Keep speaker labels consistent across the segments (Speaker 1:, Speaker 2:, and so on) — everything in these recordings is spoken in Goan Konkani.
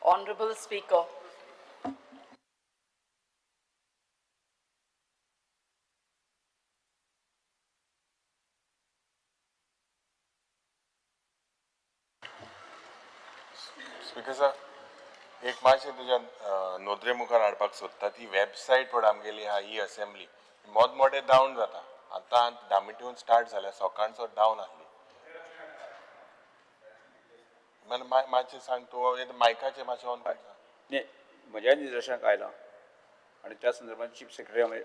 Speaker 1: Honorable Speaker,
Speaker 2: speaker sir, एक मातशें तुज्या नदरे मुखार हाडपाक सोदता. ती वेबसायट पळय आमगेली आहा ई असेंब्ली, मोद मोटे डावन जाता. आतां दामिटीवन स्टार्ट जाल्या, सकाळचो डावन आहली. मातशें सांग तूं, मायकाचें मातशें ऑन कर.
Speaker 3: न्ही, म्हज्या निदर्शनाक आयलां आनी त्या संदर्भात चीफ सेक्रेटरी आमी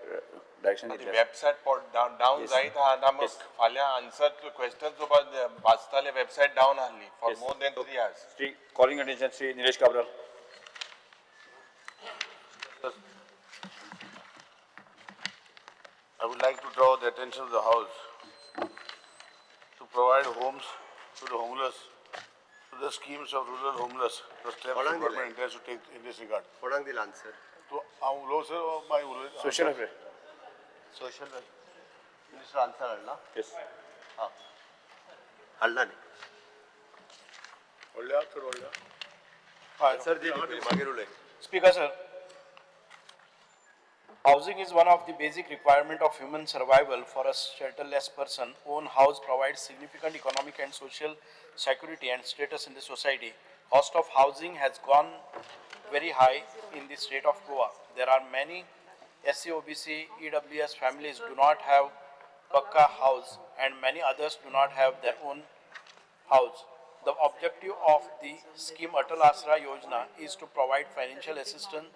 Speaker 3: डायरेक्शन दितले.
Speaker 2: वेबसायट डावन जायत आहा. आतां आमकां फाल्यां आन्सर क्वेश्चन चोवपाक वाचताले, वेबसायट डावन आहली for more than 3 hours.
Speaker 3: Shri calling attention Shri Nilesh Cabral.
Speaker 4: I would like to draw the attention of the House to provide homes to the homeless, to the schemes of rural homeless, the steps the government intends to take in this regard.
Speaker 5: कोणाक दिला आन्सर?
Speaker 4: तूं हांव उलोवं सर, मागीर उलय.
Speaker 3: Social welfare.
Speaker 5: Social minister answer हाडला?
Speaker 3: येस.
Speaker 5: हां, हाडला न्ही?
Speaker 4: व्हडल्या, चड व्हडल्या.
Speaker 5: आन्सर दी न्ही पयलीं, मागीर उलय.
Speaker 6: Speaker sir, housing is one of the basic requirement of human survival. For a shelterless person, own house provides significant economic and social security and status in the society. Cost of housing has gone very high in the state of Goa. There are many SC, OBC, EWS families do not have pakka house and many others do not have their own house. The objective of the scheme Atal Asra Yojana is to provide financial assistance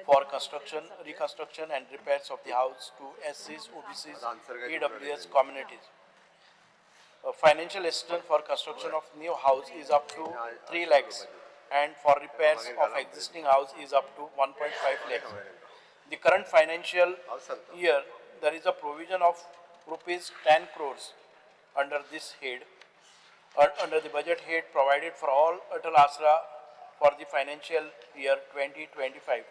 Speaker 6: for construction, reconstruction and repairs of the house to SCs, OBCs, EWS communities. Financial assistance for construction of new house is up to 3 lakhs and for repairs of existing house is up to 1.5 lakhs. The current financial year, there is a provision of rupees 10 crores under this head, under the budget head provided for all Atal Asra for the financial year 2025.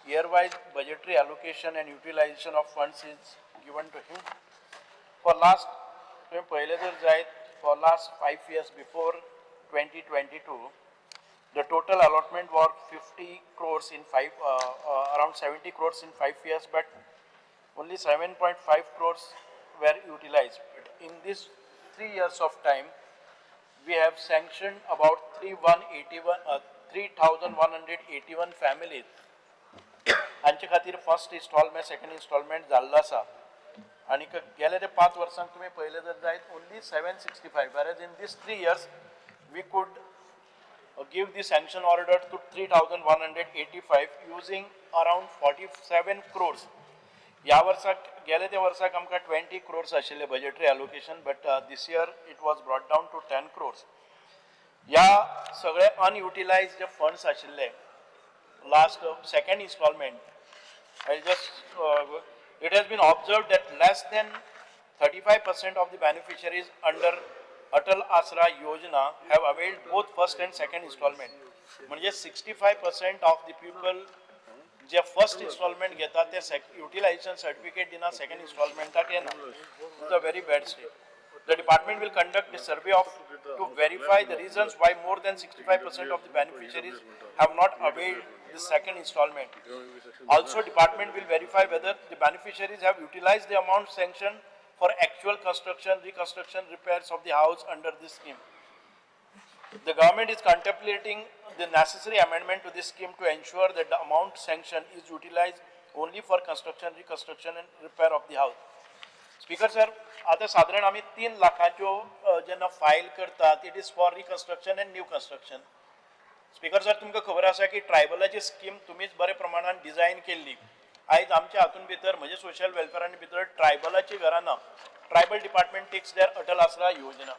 Speaker 6: Year-wise budgetary allocation and utilization of funds is given to him. For last, तुवें पळयलें जर जायत, for last 5 years before 2022, the total allotment was 50 crores in five, around 70 crores in 5 years, but only 7.5 crores were utilized. But in this 3 years of time, we have sanctioned about 3,181 families. हांचे खातीर फर्स्ट इन्स्टॉलमेंट, सेकंड इन्स्टॉलमेंट जाल्लो आसा. आनी गेले ते 5 वर्सांक तुमी पळयलें जर जायत, only 765, whereas in this 3 years we could give the sanction order to 3,185 using around 47 crores. ह्या वर्साक, गेले त्या वर्साक आमकां 20 crores आशिल्ले budgetary allocation, but this year it was brought down to 10 crores. ह्या सगळे अनयुटिलायज जे फंड्स आशिल्ले last second installment, I just it has been observed that less than 35% of the beneficiaries under Atal Asra Yojana have availed both first and second installment. म्हणजे 65% of the people J first installment घेतात ते युटिलायझेशन सर्टिफिकेट दिना, सेकंड इन्स्टॉलमेंटाक येना. It's a very bad state. The department will conduct a survey of to verify the reasons why more than 65% of the beneficiaries have not availed the second installment. Also, department will verify whether the beneficiaries have utilized the amount sanctioned for actual construction, reconstruction, repairs of the house under this scheme. The government is contemplating the necessary amendment to this scheme to ensure that the amount sanctioned is utilized only for construction, reconstruction and repair of the house. Speaker sir, आतां सादारण आमी 3 लाखांच्यो जेन्ना फायल करतात, it is for reconstruction and new construction. Speaker sir, तुमकां खबर आसा की ट्रायबलाची स्कीम तुमीच बरे प्रमाणान डिजायन केल्ली. आयज आमच्या हातून भितर, म्हणजे सोशल वेलफेरान भितर ट्रायबलाची घरां ना. Tribal department takes their Atal Aasra Yojana,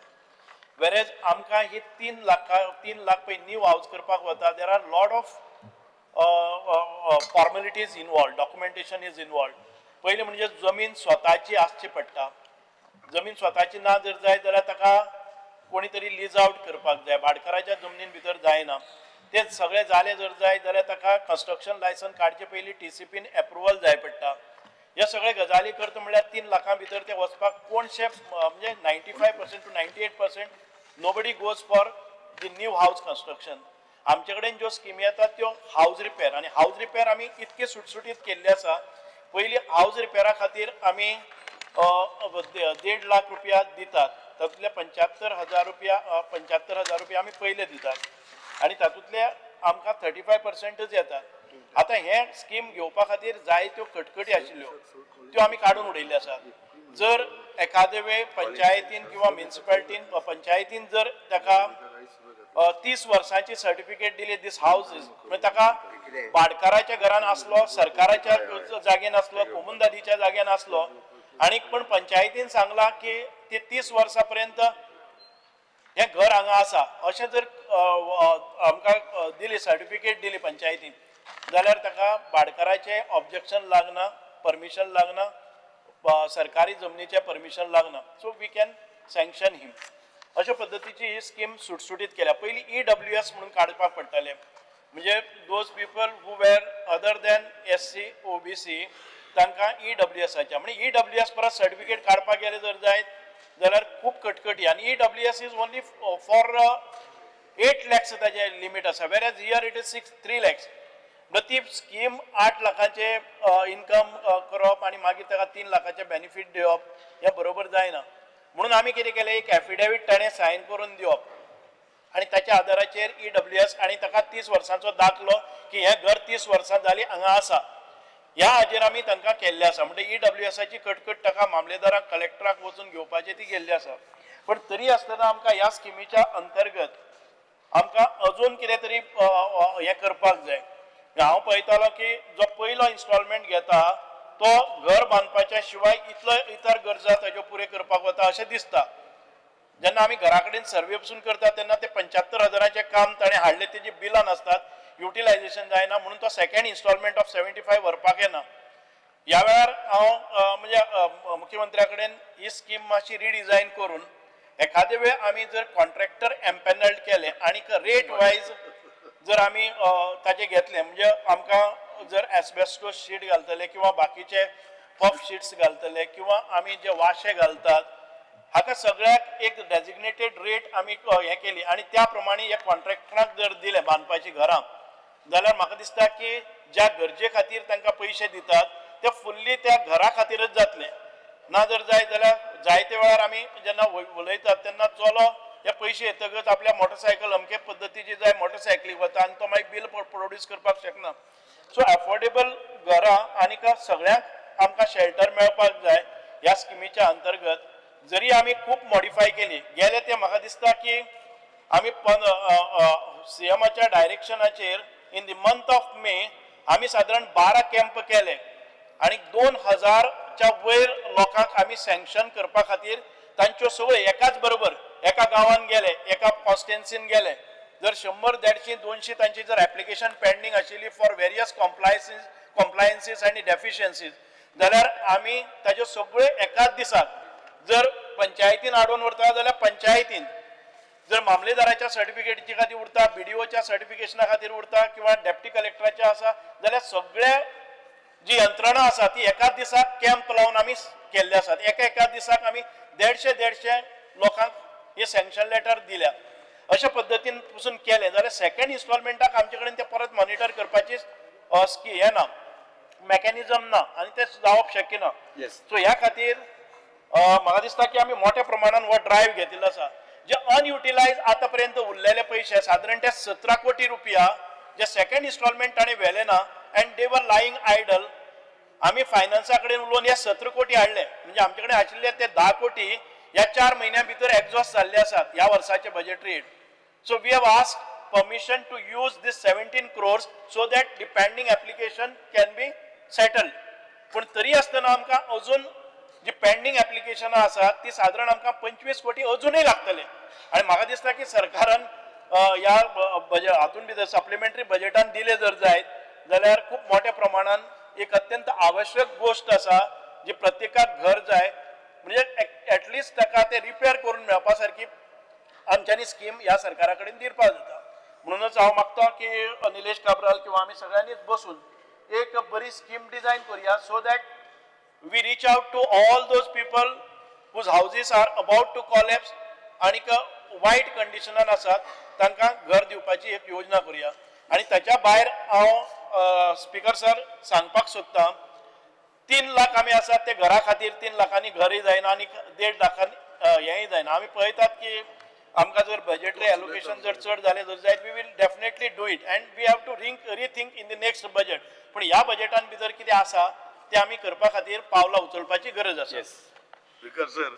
Speaker 6: whereas आमकां ही 3 लाख पळय न्यू हावज करपाक वता. There are lot of formalities involved, documentation is involved. पयलीं म्हणजे जमीन स्वताची आसची पडटा. जमीन स्वताची ना जर जाय जाल्यार ताका कोणी तरी लीज आवट करपाक जाय, भाटकाराच्या जमनीन भितर जायना. ते सगळें जालें जर जाय जाल्यार ताका कन्स्ट्रक्शन लायसन काडचे पयलीं टीसीपीन एप्रुवल जाय पडटा. ह्या सगळे गजाली करता म्हणल्यार 3 लाखां भितर ते वचपाक कोणशे म्हणजे 95% to 98% nobody goes for the new house construction. आमचे कडेन ज्यो स्किमी येतात त्यो हावज रिपेर, आनी हावज रिपेर आमी इतके सुटसुटीत केल्ले आसा. पयलीं हावज रिपेरा खातीर आमी 1.5 लाख रुपया दितात, तातूंतले 75,000 रुपया 75,000 रुपया आमी पयले दितात आनी तातूंतले आमकां 35%च येतात. आतां हे स्कीम घेवपा खातीर जायत्यो कटकटी आशिल्ल्यो त्यो आमी काडून उडयल्ल्यो आसात. जर एखादे वेळ पंचायतीन किंवा म्युनिसिपालिटीन पंचायतीन जर ताका 30 वर्सांची सर्टिफिकेट दिली दीस हावज is, म्हणजे ताका भाटकाराच्या घरान आसलो, सरकाराच्या जागेन आसलो, कोमुनदादीच्या जाग्यान आसलो, आनी पूण पंचायतीन सांगलां की ती 30 वर्सां पर्यंत हें घर हांगा आसा, अशें जर आमकां दिली सर्टिफिकेट दिली पंचायतीन जाल्यार ताका भाटकाराचें ऑब्जेक्शन लागना, परमिशन लागना, सरकारी जमनीचें परमिशन लागना. So we can sanction him. अशा पद्दतीची ही स्कीम सुटसुटीत केल्या. पयलीं EWS म्हणून काडपाक पडटालें, म्हणजे those people who were other than SC OBC तांकां EWSाचें, म्हणजे EWS परत सर्टिफिकेट काडपाक गेले जर जायत जाल्यार खूब कटकटी. आनी EWS is only for 8 lakhs ताजें लिमीट आसा, whereas here it is 3 lakhs. म्हणटा ती स्कीम 8 लाखांचे इनकम करप आनी मागीर ताका 3 लाखाचे बेनिफीट दिवप हें बरोबर जायना. म्हणून आमी कितें केलें, एक एफिडेवीट ताणें सायन करून दिवप आनी ताच्या आदाराचेर EWS आनी ताका 30 वर्सांचो दाखलो की हें घर 30 वर्सां जालीं हांगा आसा, ह्या हाजेर आमी तांकां केल्लें आसा. म्हणजे EWSाची कटकट ताका मामलेदाराक कलेक्टराक वचून घेवपाची ती गेल्ली आसा. पण तरी आसतना आमकां ह्या स्किमीच्या अंतर्गत आमकां अजून कितें तरी हें करपाक जाय. हांव पळयतालो की जो पयलो इन्स्टॉलमेंट घेता तो घर बांदपाच्या शिवाय इतलो इतर गरजा ताज्यो पुरे करपाक वता अशें दिसता. जेन्ना आमी घरा कडेन सर्वे पसून करता तेन्ना ते 75,000 काम ताणें हाडलें, तेजी बिलां नासतात, युटिलायझेशन जायना, म्हणून तो सेकंड इन्स्टॉलमेंट ऑफ 75 व्हरपाक येना. ह्या वेळार हांव म्हणजे मुख्यमंत्र्या कडेन ही स्कीम मातशी रिडिजायन करून एखादे वेळ आमी जर कॉन्ट्रॅक्टर एम्पॅनल्ड केले आनी रेट वायज जर आमी ताजे घेतले, म्हणजे आमकां जर एस्बेस्टोस शीट घालतले किंवा बाकीचे पफ शीट्स घालतले किंवा आमी जे वाशे घालतात हाका सगळ्याक एक डेजिग्नेटेड रेट आमी हें केली आनी त्या प्रमाणे ह्या कॉन्ट्रॅक्टराक जर दिले बांदपाची घरां जाल्यार म्हाका दिसता की ज्या गरजे खातीर तांकां पयशे दितात ते फुल्ली त्या घरा खातीरच जातले. ना जर जाय जाल्यार जायते वेळार आमी जेन्ना उलयतात तेन्ना चलो हे पयशे येतकच आपल्या मोटरसायकल अमके पद्दतीची जाय मोटरसायकलीक वता आनी तो मागीर बील प्रोड्यूस करपाक शकना. सो एफोर्डेबल घरां आनीक सगळ्यांक आमकां शेल्टर मेळपाक जाय. ह्या स्किमीच्या अंतर्गत जरी आमी खूब मॉडिफाय केली गेले ते म्हाका दिसता की आमी सीएमाच्या डायरेक्शनाचेर in the month of May आमी सादारण 12 कॅम्प केले आनी 2000च्या वयर लोकांक आमी सँक्शन करपा खातीर तांच्यो सगळ्यो एकाच बरोबर एका गांवान गेले, एका कॉन्स्टिट्युएन्सीन गेले, जर 100, 150, 200 तांची जर एप्लिकेशन पेंडींग आशिल्ली फॉर वेरियस कॉम्प्लायन्सीस आनी डेफिशियन्सीज जाल्यार आमी ताज्यो सगळ्यो एकाच दिसाक जर पंचायतीन हाडून व्हरता जाल्यार पंचायतीन, जर मामलेदाराच्या सर्टिफिकेटीच्या खातीर उरता, बीडीओच्या सर्टिफिकेशना खातीर उरता किंवा डेप्टी कलेक्टराच्या आसा जाल्यार सगळे जी यंत्रणा आसा ती एकाच दिसाक कॅम्प लावन आमी केल्ले आसात. एका एका दिसाक आमी 150 लोकांक हे सँक्शन लेटर दिल्या. अशा पद्दतीन पसून केलें जाल्यार सेकंड इन्स्टॉलमेंटाक आमचे कडेन ते परत मॉनिटर करपाची हें ना, मॅकॅनिजम ना आनी तें जावप शक्य ना. सो ह्या खातीर म्हाका दिसता की आमी मोठ्या प्रमाणान हो ड्रायव्ह घेतिल्लो आसा. जे अनयुटिलायज आतां पर्यंत उरलेले पयशे सादारण ते 17 कोटी रुपया जे सेकंड इन्स्टॉलमेंट ताणें व्हेले ना and they were lying idle. आमी फायनान्सा कडेन उलोवन हे 17 कोटी हाडले, म्हणजे आमचे कडेन आशिल्ले ते 10 कोटी ह्या 4 म्हयन्या भितर एग्जॉस्ट जाल्ले आसात ह्या वर्साचे budget rate. So we have asked permission to use this 17 crores so that the pending application can be settled. पूण तरी आसतना आमकां अजून जी पेंडींग एप्लिकेशनां आसात ती सादारण आमकां 25 कोटी अजुनूय लागतले. आनी म्हाका दिसता की सरकारान ह्या हातून भितर सप्लिमेंटरी बजेटान दिले जर जायत जाल्यार खूब मोठ्या प्रमाणान एक अत्यंत आवश्यक गोश्ट आसा जी प्रत्येकाक घर जाय, म्हणजे एटलिस्ट ताका ते रिपेर करून मेळपा सारकी आमच्यांनी स्कीम ह्या सरकारा कडेन दिवपाक जाता. म्हणूनच हांव मागता की निलेश काब्राल किंवा आमी सगळ्यांनीच बसून एक बरी स्कीम डिजायन करुया so that we reach out to all those people whose houses are about to collapse आनीक वायट कंडिशनान आसात. तांकां घर दिवपाची एक योजना करुया. आनी ताच्या भायर हांव स्पिकर सर सांगपाक सोदतां, 3 लाख आमी आसात ते घरा खातीर 3 लाखांनी घरय जायना आनी 1.5 लाखांनी हेंय जायना. आमी पळयतात की आमकां जर बजेटरी एलोकेशन जर चड जालें जर जायत, we will definitely do it and we have to rethink in the next budget. पूण ह्या बजेटान भितर कितें आसा तें आमी करपा खातीर पावलां उचलपाची गरज आसा.
Speaker 4: स्पिकर सर,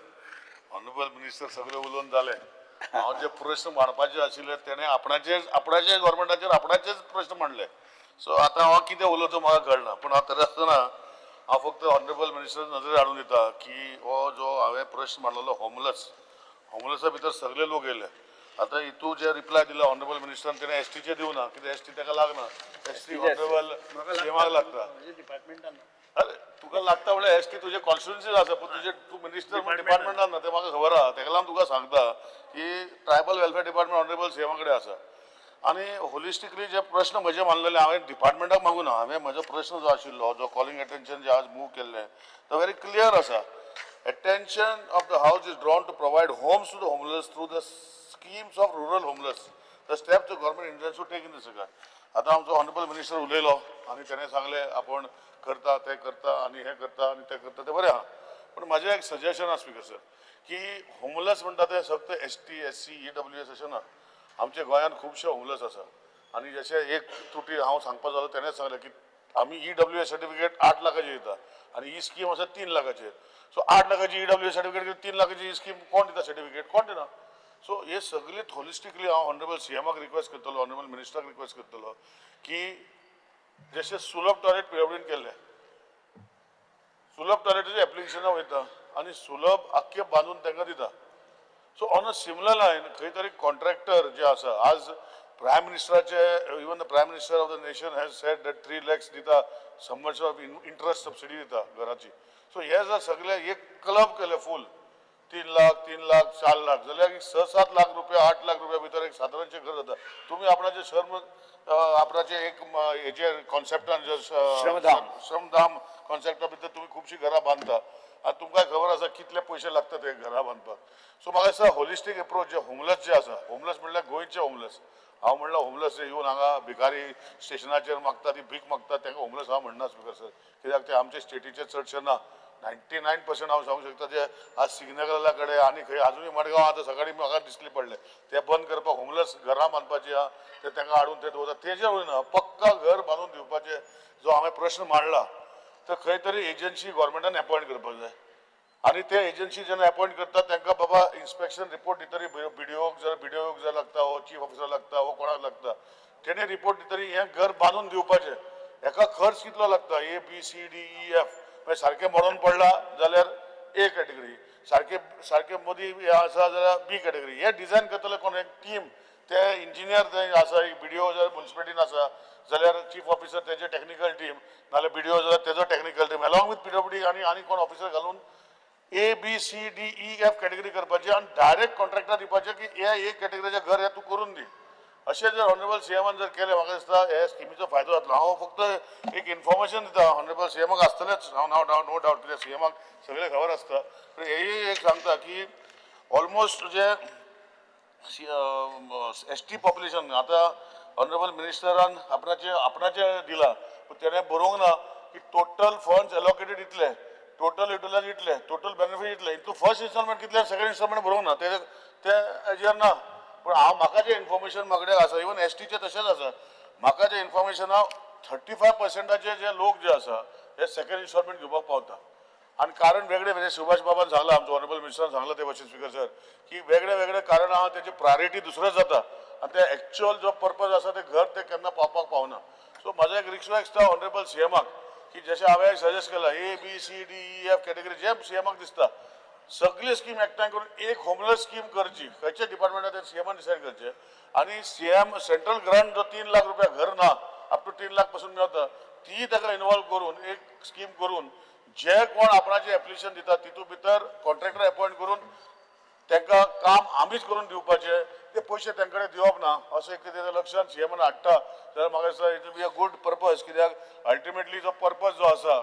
Speaker 4: ऑनरेबल मिनिस्टर सगळे उलोवन जाले. हांव जे प्रश्न मांडपाचे आशिल्ले तेणे आपणाचे गव्हर्मेंटाचेर आपणाचेच प्रश्न मांडले. सो आतां हांव कितें उलोवचो म्हाका कळना, पूण हांव तरी आसतना हांव फक्त ऑनरेबल मिनिस्टर नदरेर हाडून दिता की हो जो हांवें प्रश्न मांडलेलो होमलेस, होमलेसा भितर सगळे लोक येयले. आतां हितू जे रिप्लाय दिला ऑनरेबल मिनिस्टरान तेणें एसटीचें दिवना, कित्याक एसटी तेका लागना, एसटी ऑनरेबल सीएमाक लागता.
Speaker 6: डिपार्टमेंटान
Speaker 4: अरे तुका लागता म्हणल्यार एस टी तुजे कॉन्स्टिट्युन्सीज आसा, पूण तुजे तूं मिनिस्टर म्हण डिपार्टमेंटान ना, तें म्हाका खबर आहा. तेका लागून तुका सांगता की ट्रायबल वेलफेअर डिपार्टमेंट ऑनरेबल सीएमा कडेन आसा. आनी होलिस्टिकली जे प्रश्न म्हजे मानलेले हांवें डिपार्टमेंटाक मागूना, हांवें म्हजो प्रश्न जो आशिल्लो, जो कॉलिंग एटेन्शन जे आज मूव केल्लें तो व्हेरी क्लियर आसा. Attention of the house is drawn to provide homes to the homeless through the schemes of rural homeless, the steps the government intends to take in this regard. आतां आमचो ऑनरेबल मिनिस्टर उलयलो आनी तेणें सांगलें आपूण करता तें करता आनी हें करता आनी तें करता, तें बरें आहा. पूण म्हाजें एक सजेशन आसा स्पिकर सर, की होमलेस म्हणटा तें फक्त S T, S C, E W S अशें ना. आमच्या गोंयांत खुबशे होमलेस आसा. आनी जशें एक त्रुटी हांव सांगपा जालो, तेणें सांगलें की आमी ई डब्ल्यू एस सर्टिफिकेट 8 लाखाचेर दिता आनी ही स्कीम आसा 3 लाखाचेर. सो 8 लाखाची ई डब्ल्यू एस सर्टिफिकेट, 3 लाखाची ही स्कीम कोण दिता सर्टिफिकेट, कोण दिना. सो हे सगळे होलिस्टिकली हांव ऑनरेबल सी एमाक रिक्वेस्ट करतलो, ऑनरेबल मिनिस्टराक रिक्वेस्ट करतलो की जशें सुलभ टॉयलेट पीडब्ल्यूडीन केल्लें, सुलभ टॉयलेटीचें एप्लिकेशनां वयता आनी सुलभ आख्खें बांदून तांकां दिता. So on a similar line खंय तरी कॉन्ट्रॅक्टर जे आसा, आज prime मिनिस्टराचे, even the prime minister of the nation has said that 3 lakhs दिता, समज ऑफ इंट्रस्ट सबसिडी दिता घराची. सो हे जर सगळे एक क्लब केले फूल 3 लाख, 3 लाख, 4 लाख जाल्यार एक 6-7 लाख रुपया, 8 लाख रुपया भितर एक सादारणशें घर जाता. तुमी आपणाचे श्रम आपणाचे एक हेजे कॉन्सेप्टान जे
Speaker 3: श्रमधाम.
Speaker 4: श्रमधाम कॉन्सेप्टा भितर तुमी खुबशीं घरां बांदता आनी तुमकां खबर आसा कितले पयशे लागता ते घरां बांदपाक. सो म्हाका दिसता होलिस्टीक एप्रोच जे होमलेस जे आसा, होमलेस म्हणल्यार गोंयचे होमलेस, हांव म्हणल्यार होमलेस येवन हांगा भिकारी स्टेशनाचेर मागता, ती भीक मागता, तांकां होमलेस हांव म्हणना स्पिकर सर, कित्याक ते आमचे स्टेटीचे चडशे ना. 99% हांव सांगूंक शकता जे आज सिग्नला कडेन आनी खंय आजुनूय मडगांव आतां सकाळीं म्हाका दिसली पडले, ते बंद करपाक होमलेस घरां बांदपाची आहा, ते तांकां हाडून ते दवरता, तेजेर वयना पक्का घर बांदून दिवपाचे जो हांवें प्रश्न मांडला, तर खंय तरी एजन्सी गव्हर्मेंटान एपॉयंट करपाक जाय. आनी ते एजन्सी जेन्ना एपॉयंट करता तांकां बाबा इन्स्पेक्शन रिपोर्ट दितरी बीडीओक, जर बीडीओक जर लागता वो चीफ ऑफिसर लागता वो कोणाक लागता, तेणे रिपोर्ट दितरी हें घर बांदून दिवपाचें. हेका खर्च कितलो लागता, A B C D E F, मागीर सारकें मरोन पडला जाल्यार ए कॅटेगरी, सारकें सारकें मदीं हें आसा जाल्यार बी कॅटेगरी. हे डिजायन करतले कोण, एक टीम, ते इंजिनियर ते आसा, एक बीडीओ जर मुन्सिपालिटीन आसा जाल्यार चीफ ऑफिसर तेजे टॅक्निकल टीम, नाल्यार बीडीओ जाल्यार तेजो technical team along with PWD आनी आनी कोण ऑफिसर घालून A B C D E F category करपाची आनी डायरेक्ट कॉन्ट्रॅक्टर दिवपाचें की हे ए कॅटेगरीचें घर हें तूं करून दी. अशें जर ऑनरेबल सी एमान जर केलें म्हाका दिसता हे स्किमीचो फायदो जातलो. हांव फक्त एक इन्फॉर्मेशन दिता ऑनरेबल सी एमाक आसतलेंच, हांव नो डावट, कित्याक सी एमाक सगळें खबर आसता. पूण हेय एक सांगता की ऑलमोस्ट जे एस टी पॉप्युलेशन आतां ऑनरेबल मिनिस्टरान आपणाचें आपणाचें दिलां, पूण तेणें बरोवंक ना की टोटल फंड्स एलोकेटेड इतले, टोटल युटिलायज इतले, टोटल बेनिफीट इतले, हितून फर्स्ट इन्स्टॉलमेंट कितले, सेकंड इन्स्टॉलमेंट बरोवंक ना, ते ते हेजेर ना. पूण हांव म्हाका जें इन्फॉर्मेशन म्हाका कडेन आसा, इवन एस टीचें तशेंच आसा, म्हाका जें इन्फॉर्मेशन आहा 35%चे जे लोक जे आसा हे सेकंड इन्स्टॉलमेंट घेवपाक पावता. आनी कारण वेगळे वेगळे, सुभाष बाबान सांगलां, आमचो ऑनरेबल मिनिस्टरान सांगलां ते भाशेन स्पिकर सर, की वेगळे वेगळे कारण आहा, तेजी प्रायोरिटी दुसरें जाता आनी ते एक्चुअल जो पर्पज आसा ते घर ते केन्ना पावपाक पावना. सो म्हाजो एक रिक्वेस्ट आसा ऑनरेबल सी एमाक की जशें हांवें सजेस्ट केलां A B C D E F category J C एमाक दिसता सगळी स्कीम एकठांय करून एक होमलेस स्कीम करची, खंयच्या डिपार्टमेंटान ते सी एमान डिसायड करचें. आनी सी एम सेंट्रल ग्रांट जो 3 लाख रुपया घर ना, अप टू 3 लाख पासून मेळता, ती ताका इनवॉल्व करून एक स्कीम करून जे कोण आपणाचें एप्लिकेशन दिता तितूंत भितर कॉन्ट्रॅक्टर एपॉयंट करून तांकां काम आमीच करून दिवपाचें, ते पयशे तांचे कडेन दिवप ना, अशें एक कितें लक्षांत सी एमान हाडटा जाल्यार म्हाका दिसता it will be a good purpose. कित्याक अल्टिमेटली जो पर्पज जो आसा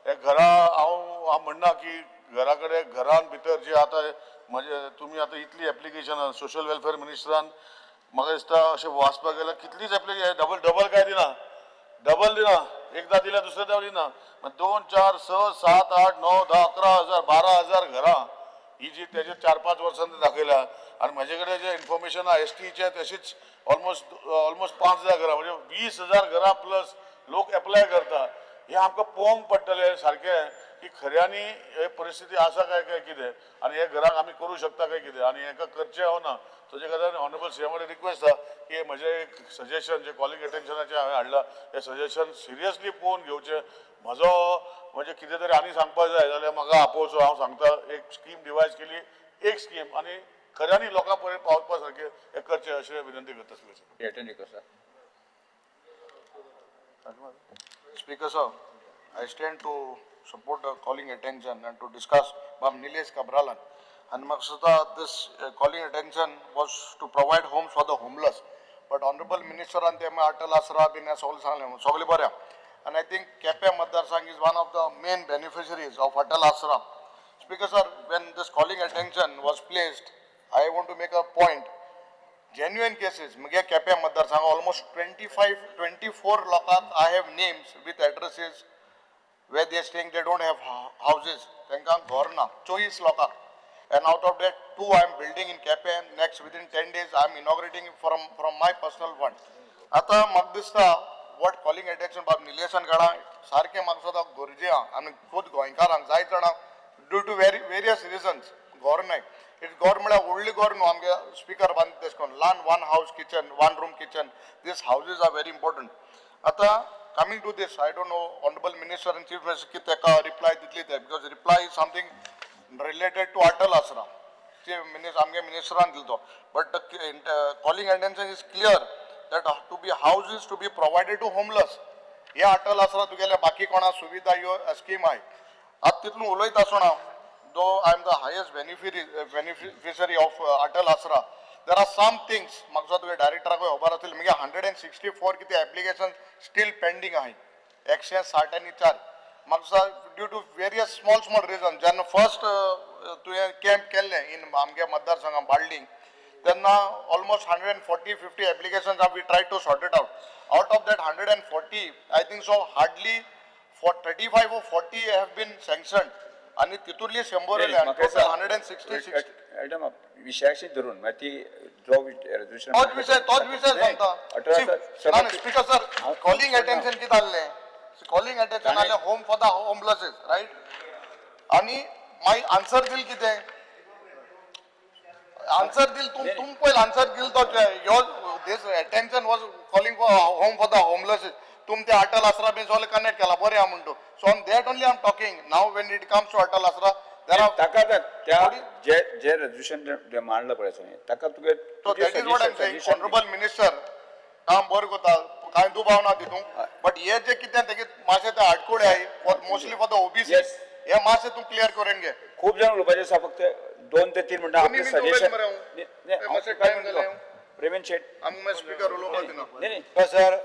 Speaker 4: हे घरा, हांव हांव म्हणना की घरा कडेन घरान भितर जे आतां म्हणजे तुमी आतां इतली एप्लिकेशनां सोशल वेलफेअर मिनिस्टरान म्हाका दिसता अशें वाचपाक गेल्यार कितलीच एप्लिकेशन डबल डबल काय दिना, डबल दिना, एकदा दिल्या दुसऱ्या दिना. 2, 4, 6, 7, 8, 9, 10, 11 हजार, 12 हजार घरां ही जी तेजे 4-5 वर्सांनी दाखयल्या. आनी म्हजे कडेन जे इन्फॉर्मेशन आहा एस टीचे तशीच ऑलमोस्ट ऑलमोस्ट 5,000 घरां, म्हणजे 20,000 घरां प्लस लोक एप्लाय करता. हे आमकां पळोवंक पडटलें सारकें की खऱ्यांनी हे परिस्थिती आसा काय काय कितें, आनी हे घरांक आमी करूं शकता काय कितें, आनी हेका करचें हो ना. ताजे खातीर ऑनरेबल सीएम कडेन रिक्वेस्ट आसा की हे म्हजें एक सजेशन जे कॉलिंग अटेन्शनाचें हांवें हाडलां हें सजेशन सिरियसली पळोवन घेवचें. म्हजो म्हणजे कितें तरी आनी सांगपाक जाय जाल्यार म्हाका आपोवचो, हांव सांगता. एक स्कीम डिवायज केली, एक स्कीम आनी खऱ्यांनी लोकां पर्यंत पावपा सारकें हें करचें अशें विनंती करता.
Speaker 3: अटेंड आसा.
Speaker 1: Speaker sir, I stand to support the calling attention and to discuss Bab Nilesh Cabralan. And Maksada, this calling attention was to provide homes for the homeless. But Honorable Minister and them Atal Asra bin सगळें सांगलें सगळें बरें. And I think Quepem Matdarsangh is one of the main beneficiaries of Atal Asra. Speaker sir, when this calling attention was placed, I want to make a point. Genuine cases, मुगे केपें मतदारसंघ almost 25, 24 लोकांक I have names with addresses where they are staying, they don't have houses. तांकां घर ना, 24 लोकांक. And out of that, 2 I am building in Quepem. Next, within 10 days, I am inaugurating from my personal fund. आतां म्हाका दिसता what calling attention बाब निलेशान काडा सारकें म्हाका सुद्दां गरजे आहा आनी खूद गोंयकारांक जायत जाणां ड्यू टू वेरियस रिजन्स घर नाय. It घर म्हळ्यार व्हडली घर न्हू आमगे स्पिकर बांदता तशें करून ल्हान 1 house kitchen, 1 room kitchen, these houses are very important. आतां coming to this, I don't know honourable minister आनी चीफ मिनिस्टर कितें ताका रिप्लाय दितली ते, because reply is something related to Atal Aasra chief minister आमगे मिनिस्टरान दिलो तो. But calling attention is clear that to be houses to be provided to homeless. हे अटल आसरा तुगेले बाकी कोणा सुविधा ह्यो स्कीम आहाय. आतां तितून उलयता आसतना though I am the highest beneficiary of Atal Aasra, there are some things म्हाका तुगे डायरेक्टराकूय खबर आसतली. मुगे 164 कितें एप्लिकेशन स्टील पेंडींग आहाय, 164. म्हाका due to various small small reason, जेन्ना फर्स्ट तुवें कॅम्प केल्लें इन आमगे मतदारसंघान बार्डींग, तेन्ना almost 140-50 applications we try to sort it out. Out of that 140, I think so hardly 35 or 40 have been sanctioned. आनी तितूंतली 100 येयले आनी टोटल 166.
Speaker 3: मॅडम, विशयाशी धरून मागीर ती जो रेजोल्युशन
Speaker 1: तोच विशय, तोच विशय सांगता. स्पीकर सर, कॉलिंग अटेन्शन कितें आहलें? कॉलिंग अटेन्शन आहलें home for the homelesses, right? आनी मागीर आन्सर दिल कितें? आन्सर दिल तुम पयल आन्सर दिल तो your this attention was calling for home for the homelesses. तुम ते अटल आसरा बी सगळें कनेक्ट केला बरें आहा म्हणटू. So on that only I am talking now. When it comes to Atal Aasra, there are
Speaker 3: ताका त्या जे जे रेजोल्युशन मांडलं पळय न्ही ताका तुगे
Speaker 1: So that is what I am saying, honourable minister काम बरें करता, कांय दुबाव ना तितूंत. बट हे जे कितें तेगे मातशें ते आडकुळे आहाय for mostly for the OBC, हे मातशें तूं क्लियर करून घे.
Speaker 3: खूब जाण उलोवपाचें आसा, फक्त 2 ते 3 मिनटां
Speaker 1: दोनी
Speaker 3: आपलें
Speaker 1: मिनटां उलयत
Speaker 3: सजेशन.
Speaker 1: मरे हांव. मातशें टायम जालें.
Speaker 3: प्रेमेन शेट,
Speaker 1: आमकां स्पिकर उलोवपाक दिना.
Speaker 3: नाही.
Speaker 5: सर,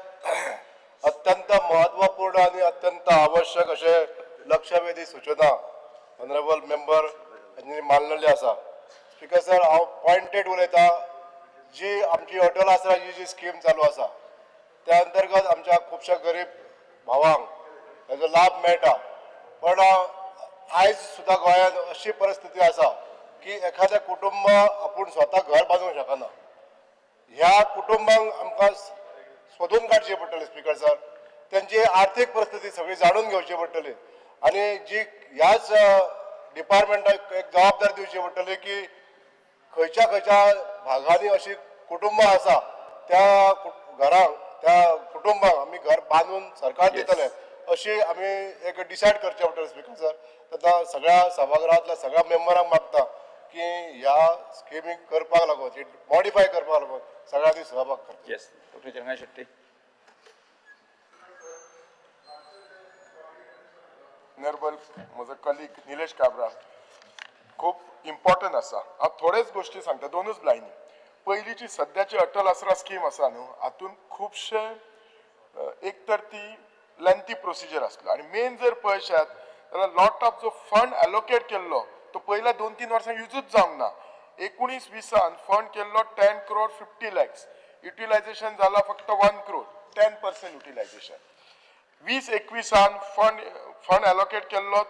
Speaker 5: अत्यंत महत्वपूर्ण आणि अत्यंत आवश्यक अशें लक्षवेधी सूचना ऑनरेबल मेंबर हांणी मांडलेली आसा. स्पीकर सर, हांव पॉयंटेड उलयता. जी आमची अटल आसरा ही जी स्कीम चालू आसा त्या अंतर्गत आमच्या खुबश्या गरीब भावांक ताजो लाभ मेळटा. पण आयज सुद्दां गोंयांत अशी परिस्थिती आसा की एखादें कुटुंब आपूण स्वता घर बांदूंक शकना. ह्या कुटुंबांक आमकां सोदून काडचें पडटलें स्पीकर सर. तेंची आर्थीक परिस्थिती सगळी जाणून घेवची पडटली आनी जी ह्याच डिपार्टमेंटाक एक जबाबदारी दिवची पडटली की खंयच्या खंयच्या भागांनी अशी कुटुंबां आसा त्या घरांक त्या कुटुंबांक आमी घर बांदून सरकार दितले अशी आमी एक डिसायड करचें पडटलें स्पीकर सर. तेन्ना सगळ्या सभागृहांतल्या सगळ्या मेंबरांक मागता की ह्या स्किमीक करपाक लागून मॉडिफाय करपाक लागून सगळ्यांनी सहभाग करचो.
Speaker 3: येस, डॉक्टर चंद्रकांत शेट्टी.
Speaker 2: ऑनरेबल म्हजो कलीग निलेश काब्राल खूब इम्पॉर्टंट आसा. हांव थोड्योच गोश्टी सांगता, 2 लायनी. पयलीची सद्याची अटल आसरा स्कीम आसा न्हू, हातून खुबशे एक तर ती लेंथी प्रोसिजर आसलो आनी मेन जर पळयशात जाल्यार लॉट ऑफ जो फंड एलोकेट केल्लो तो पयल्या 2-3 वर्सां युजूच जावंक ना.
Speaker 7: 19-20 फंड केल्लो 10 crore 50 lakhs, utilisation जाला फक्त 1 crore, 10% utilisation. 20-21 fund allocate केल्लो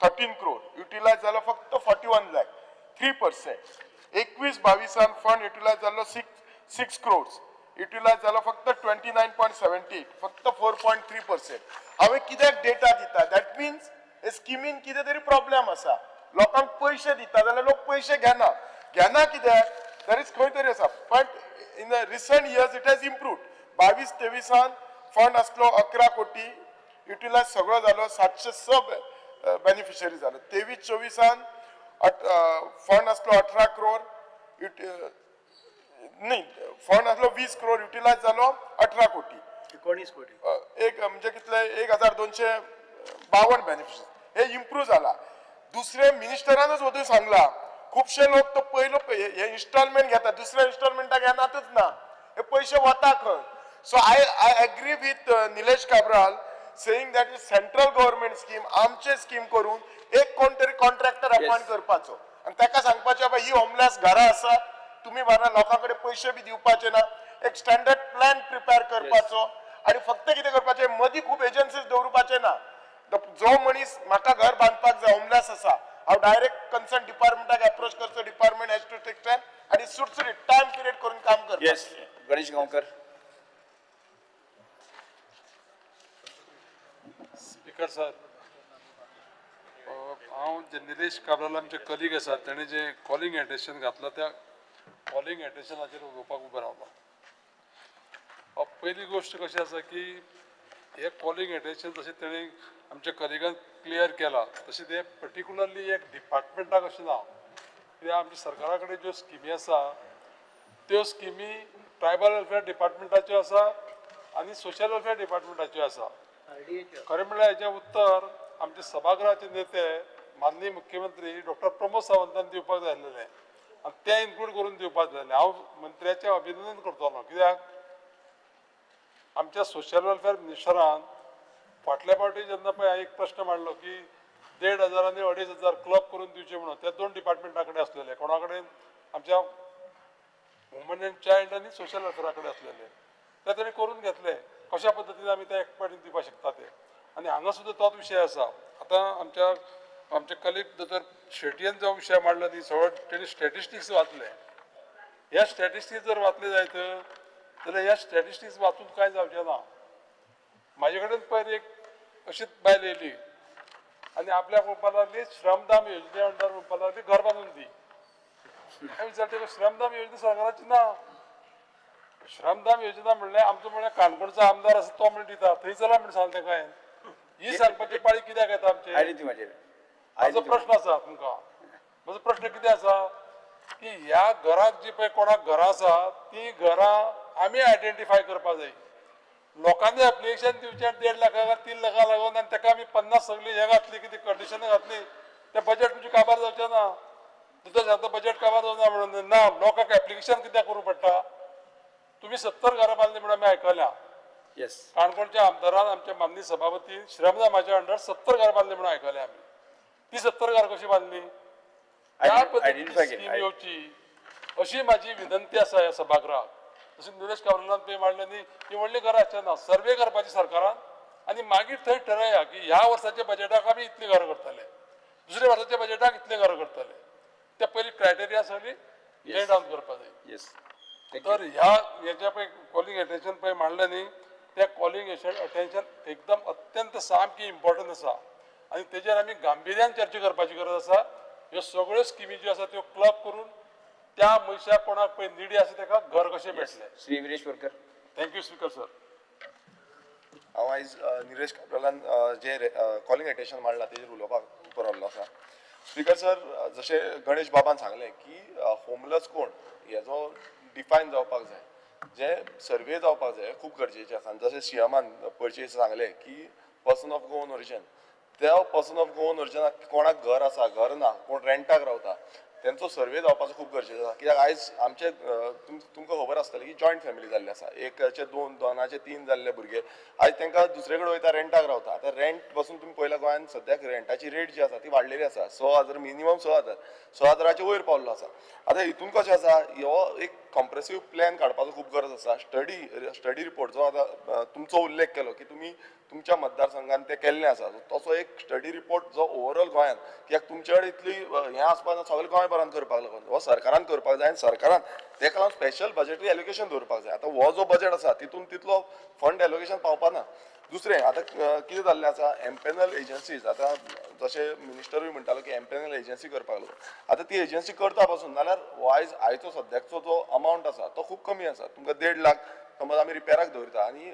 Speaker 7: 13 crore, utilise जालो फक्त 41 lakh, 3%. 21-22 fund utilise जाल्लो 6 crores, utilise जालो फक्त 29.78, फक्त 4.3%. हांवें कित्याक डेटा दिता, that means हे स्किमीन कितें तरी प्रॉब्लेम आसा. लोकांक पयशे दिता जाल्यार लोक पयशे घेना, घेना कित्याक, there is खंय तरी आसा. But in the recent years it has improved. 22-23 fund आसलो 11 कोटी, युटिलायज सगळो जालो 706 बेनिफिशरी जालो. 23-24 फंड आसलो 18 crore, न्ही फंड आसलो 20 crore, utilise जालो 18 कोटी,
Speaker 6: 19 कोटी,
Speaker 7: एक म्हणजे कितले 1252 बेनिफिशरी. हे इम्प्रूव जाला. दुसरे मिनिस्टरानच वचून सांगला, खुबशे लोक तो पयलो हे इन्स्टॉलमेंट घेता, दुसऱ्या इन्स्टॉलमेंटाक घेनातच ना, हे पयशे वता खंय. So I agree with Nilesh Cabral saying that is central government scheme, आमचे स्कीम करून एक कोण तरी कॉन्ट्रॅक्टर अपॉइंट करपाचो आनी ताका सांगपाचें बाबा ही होमलेस घरां आसा, तुमी बारा लोकां कडेन पयशे बी दिवपाचे ना, एक स्टँडर्ड प्लॅन प्रिपेर करपाचो. आनी फक्त कितें करपाचें, मदीं खूब एजन्सीज दवरुपाचे ना. जो मनीस म्हाका घर बांदपाक जाय, होमलेस आसा, हांव डायरेक्ट कन्सर्न डिपार्टमेंटाक एप्रोच करचो, department has to take time आनी सुटसुटीत टायम पिरियड करून काम करपाचें.
Speaker 3: येस, गणेश गांवकर.
Speaker 8: स्पीकर सर, हांव जे निलेश काब्राल आमचे कलीग आसा तेणें जे कॉलिंग एटेन्शन घातलां त्या कॉलिंग एटेन्शनाचेर उलोवपाक उबो रावला. पयली गोश्ट कशी आसा की हे कॉलिंग एटेन्शन जशें तेणें आमच्या कलिगान क्लियर केलां तशें तें पर्टिकुलरली एक डिपार्टमेंटाक अशें ना, कित्याक आमच्या सरकारा कडेन ज्यो स्किमी आसा त्यो स्किमी ट्रायबल वेलफेअर डिपार्टमेंटाच्यो आसा आनी सोशल वेलफेअर डिपार्टमेंटाच्यो आसा. खरें म्हणल्यार हेजें उत्तर आमचे सभागृहाचे नेते माननीय मुख्यमंत्री डॉक्टर प्रमोद सावंतान दिवपाक जाय आसलेलें आनी तें इन्क्लूड करून दिवपाक जाय आसलें. हांव मंत्र्याचें अभिनंदन करतलो कित्याक आमच्या सोशल वेलफेअर मिनिस्टरान फाटल्या फावटी जेन्ना पळय एक प्रश्न मांडलो की 1,500 आनी 2,500 क्लब करून दिवचे म्हणून, त्या दोन डिपार्टमेंटा कडेन आसलेले, कोणा कडेन आमच्या वुमन एंड चायल्ड आनी सोशल वेलफेअरा कडेन आसलेले, ते तेणी करून घेतले. कशा पद्दतीन आमी ते एकपाटी दिवपाक शकता ते. आनी हांगा सुद्दां तोच विशय आसा. आतां आमच्या आमचे कलीग दोतोर शेटयेन जो विशय मांडलो न्ही सगळो तेणी स्टॅटिस्टिक्स वाचले. ह्या स्टॅटिस्टिक्स जर वाचले जायत जाल्यार ह्या स्टॅटिस्टिक्स वाचून कांय जावचें ना. म्हाजे कडेन पयर एक अशीच बायल येयली आनी आपल्याक म्हणपाक लागली श्रमदाम योजने अंडर म्हणपाक लागली घर बांदून दी. हांवें विचारलें ताका श्रमदाम योजना सरकाराची ना. श्रमदाम योजना म्हणल्यार आमचो म्हणल्यार काणकोणचो आमदार आसा तो म्हणून दिता, थंय चला म्हणून सांगलें ताका हांवें. ही सांगपाची पाळी कित्याक येता आमचे?
Speaker 3: आयली ती म्हाजेर.
Speaker 8: म्हाजो प्रश्न आसा तुमकां, म्हजो प्रश्न कितें आसा की ह्या घराक जी पळय कोणाक घरां आसा ती घरां आमी आयडेंटिफाय करपाक जाय. लोकांनी एप्लिकेशन दिवचें 1.5 लाखाक 3 लाखां लागून आनी ताका आमी 50 सगळीं हें घातली कितें कंडिशनां घातली तें बजेट तुमचें काबार जावचें ना. दुसरें सांगता बजेट काबार जावना म्हणून ना, लोकांक एप्लिकेशन कित्याक करूं पडटा? तुमी 70 घरां बांदली म्हणून आमी आयकल्या.
Speaker 3: येस,
Speaker 8: काणकोणच्या आमदारान आमच्या माननीय सभापतीन श्रमदामाच्या अंडर 70 घरां बांदली म्हणून आयकलें आमी. ती 70 घरां कशी बांदली? त्या पद्दतीन स्कीम येवची अशी म्हाजी विनंती आसा ह्या सभागृहाक. तशें निलेश काब्रालान पळय मांडलें न्ही ती व्हडली घरां आसचे ना, सर्वे करपाची सरकारान आनी मागीर थंय ठरया की ह्या वर्साच्या बजेटाक आमी इतलीं घरां करतले, दुसऱ्या वर्साच्या बजेटाक इतलीं घरां करतले. त्या पयलीं क्रायटेरिया सगळी ले डावन करपाक जाय.
Speaker 3: येस,
Speaker 8: तर ह्या हेच्या पळय कॉलिंग एटेन्शन पळय मांडलें न्ही त्या कॉलिंग अटेन्शन एकदम अत्यंत सामकी इम्पॉर्टंट आसा आनी तेजेर आमी गांभिर्यान चर्चा करपाची गरज आसा. ह्यो सगळ्यो स्किमी ज्यो आसा त्यो क्लब करून त्या मनशाक कोणाक पळय निडी आसा ताका घर कशें मेळटलें.
Speaker 3: Shri Viresh Borkar.
Speaker 8: Thank you speaker sir.
Speaker 5: हांव आयज निलेश काब्रालान जे कॉलिंग एटेन्शन मांडला तेजेर उलोवपाक उबो रावल्लो आसा. स्पीकर सर, जशें गणेश बाबान सांगलें की होमलेस कोण हेजो डिफायन जावपाक जाय, जे सर्वे जावपाक जाय खूब गरजेचें आसा. आनी जशें सीएमान पयरचे सांगलें की पर्सन ऑफ गोवन ओरिजन, त्या पर्सन ऑफ गोवन ओरिजनाक कोणाक घर आसा, घर ना, कोण रेंटाक रावता,
Speaker 7: तेंचो सर्वे जावपाचो खूब गरजेचो आसा. कित्याक आयज आमचे तुमकां खबर आसतलें की जॉयंट फॅमिली जाल्ली आसा, एकाचे दोन, दोनाचे तीन जाल्ले भुरगे आयज तांकां दुसरे कडेन वयता, रेंटाक रावता. आतां रेंट पासून तुमी पळयला गोंयांत सद्याक रेंटाची रेट जी आसा ती वाडलेली आसा, 6,000 मिनिमम 6,000, 6,000 वयर पावल्लो आसा. आतां हितून कशें आसा, हो एक कॉम्प्रेसीव प्लॅन काडपाचो खूब गरज आसा. स्टडी रिपोर्ट जो आतां तुमचो उल्लेख केलो की तुमी तुमच्या मतदारसंघान ते केल्लें आसा, तसो एक स्टडी रिपोर्ट जो ओवरऑल गोंयांत, कित्याक तुमचे कडेन इतली हें आसपाक ना, सगळें गोंयभरान करपाक लागून हो सरकारान करपाक जाय आनी सरकारान तेका लागून स्पेशल बजेटरी एलोकेशन दवरपाक जाय. आतां हो जो बजेट आसा तितून तितलो फंड एलोकेशन पावपा ना. दुसरें आतां कितें जाल्लें आसा, एम्पेनल एजन्सीज, आतां जशें मिनिस्टरूय म्हणटालो की एम्पेनल एजन्सी करपाक लागून, आतां ती एजन्सी करता पासून नाल्यार हो आयज आयचो सद्याकचो जो अमावंट आसा तो खूब कमी आसा. तुमकां 1.5 लाख समज आमी रिपेराक दवरता आनी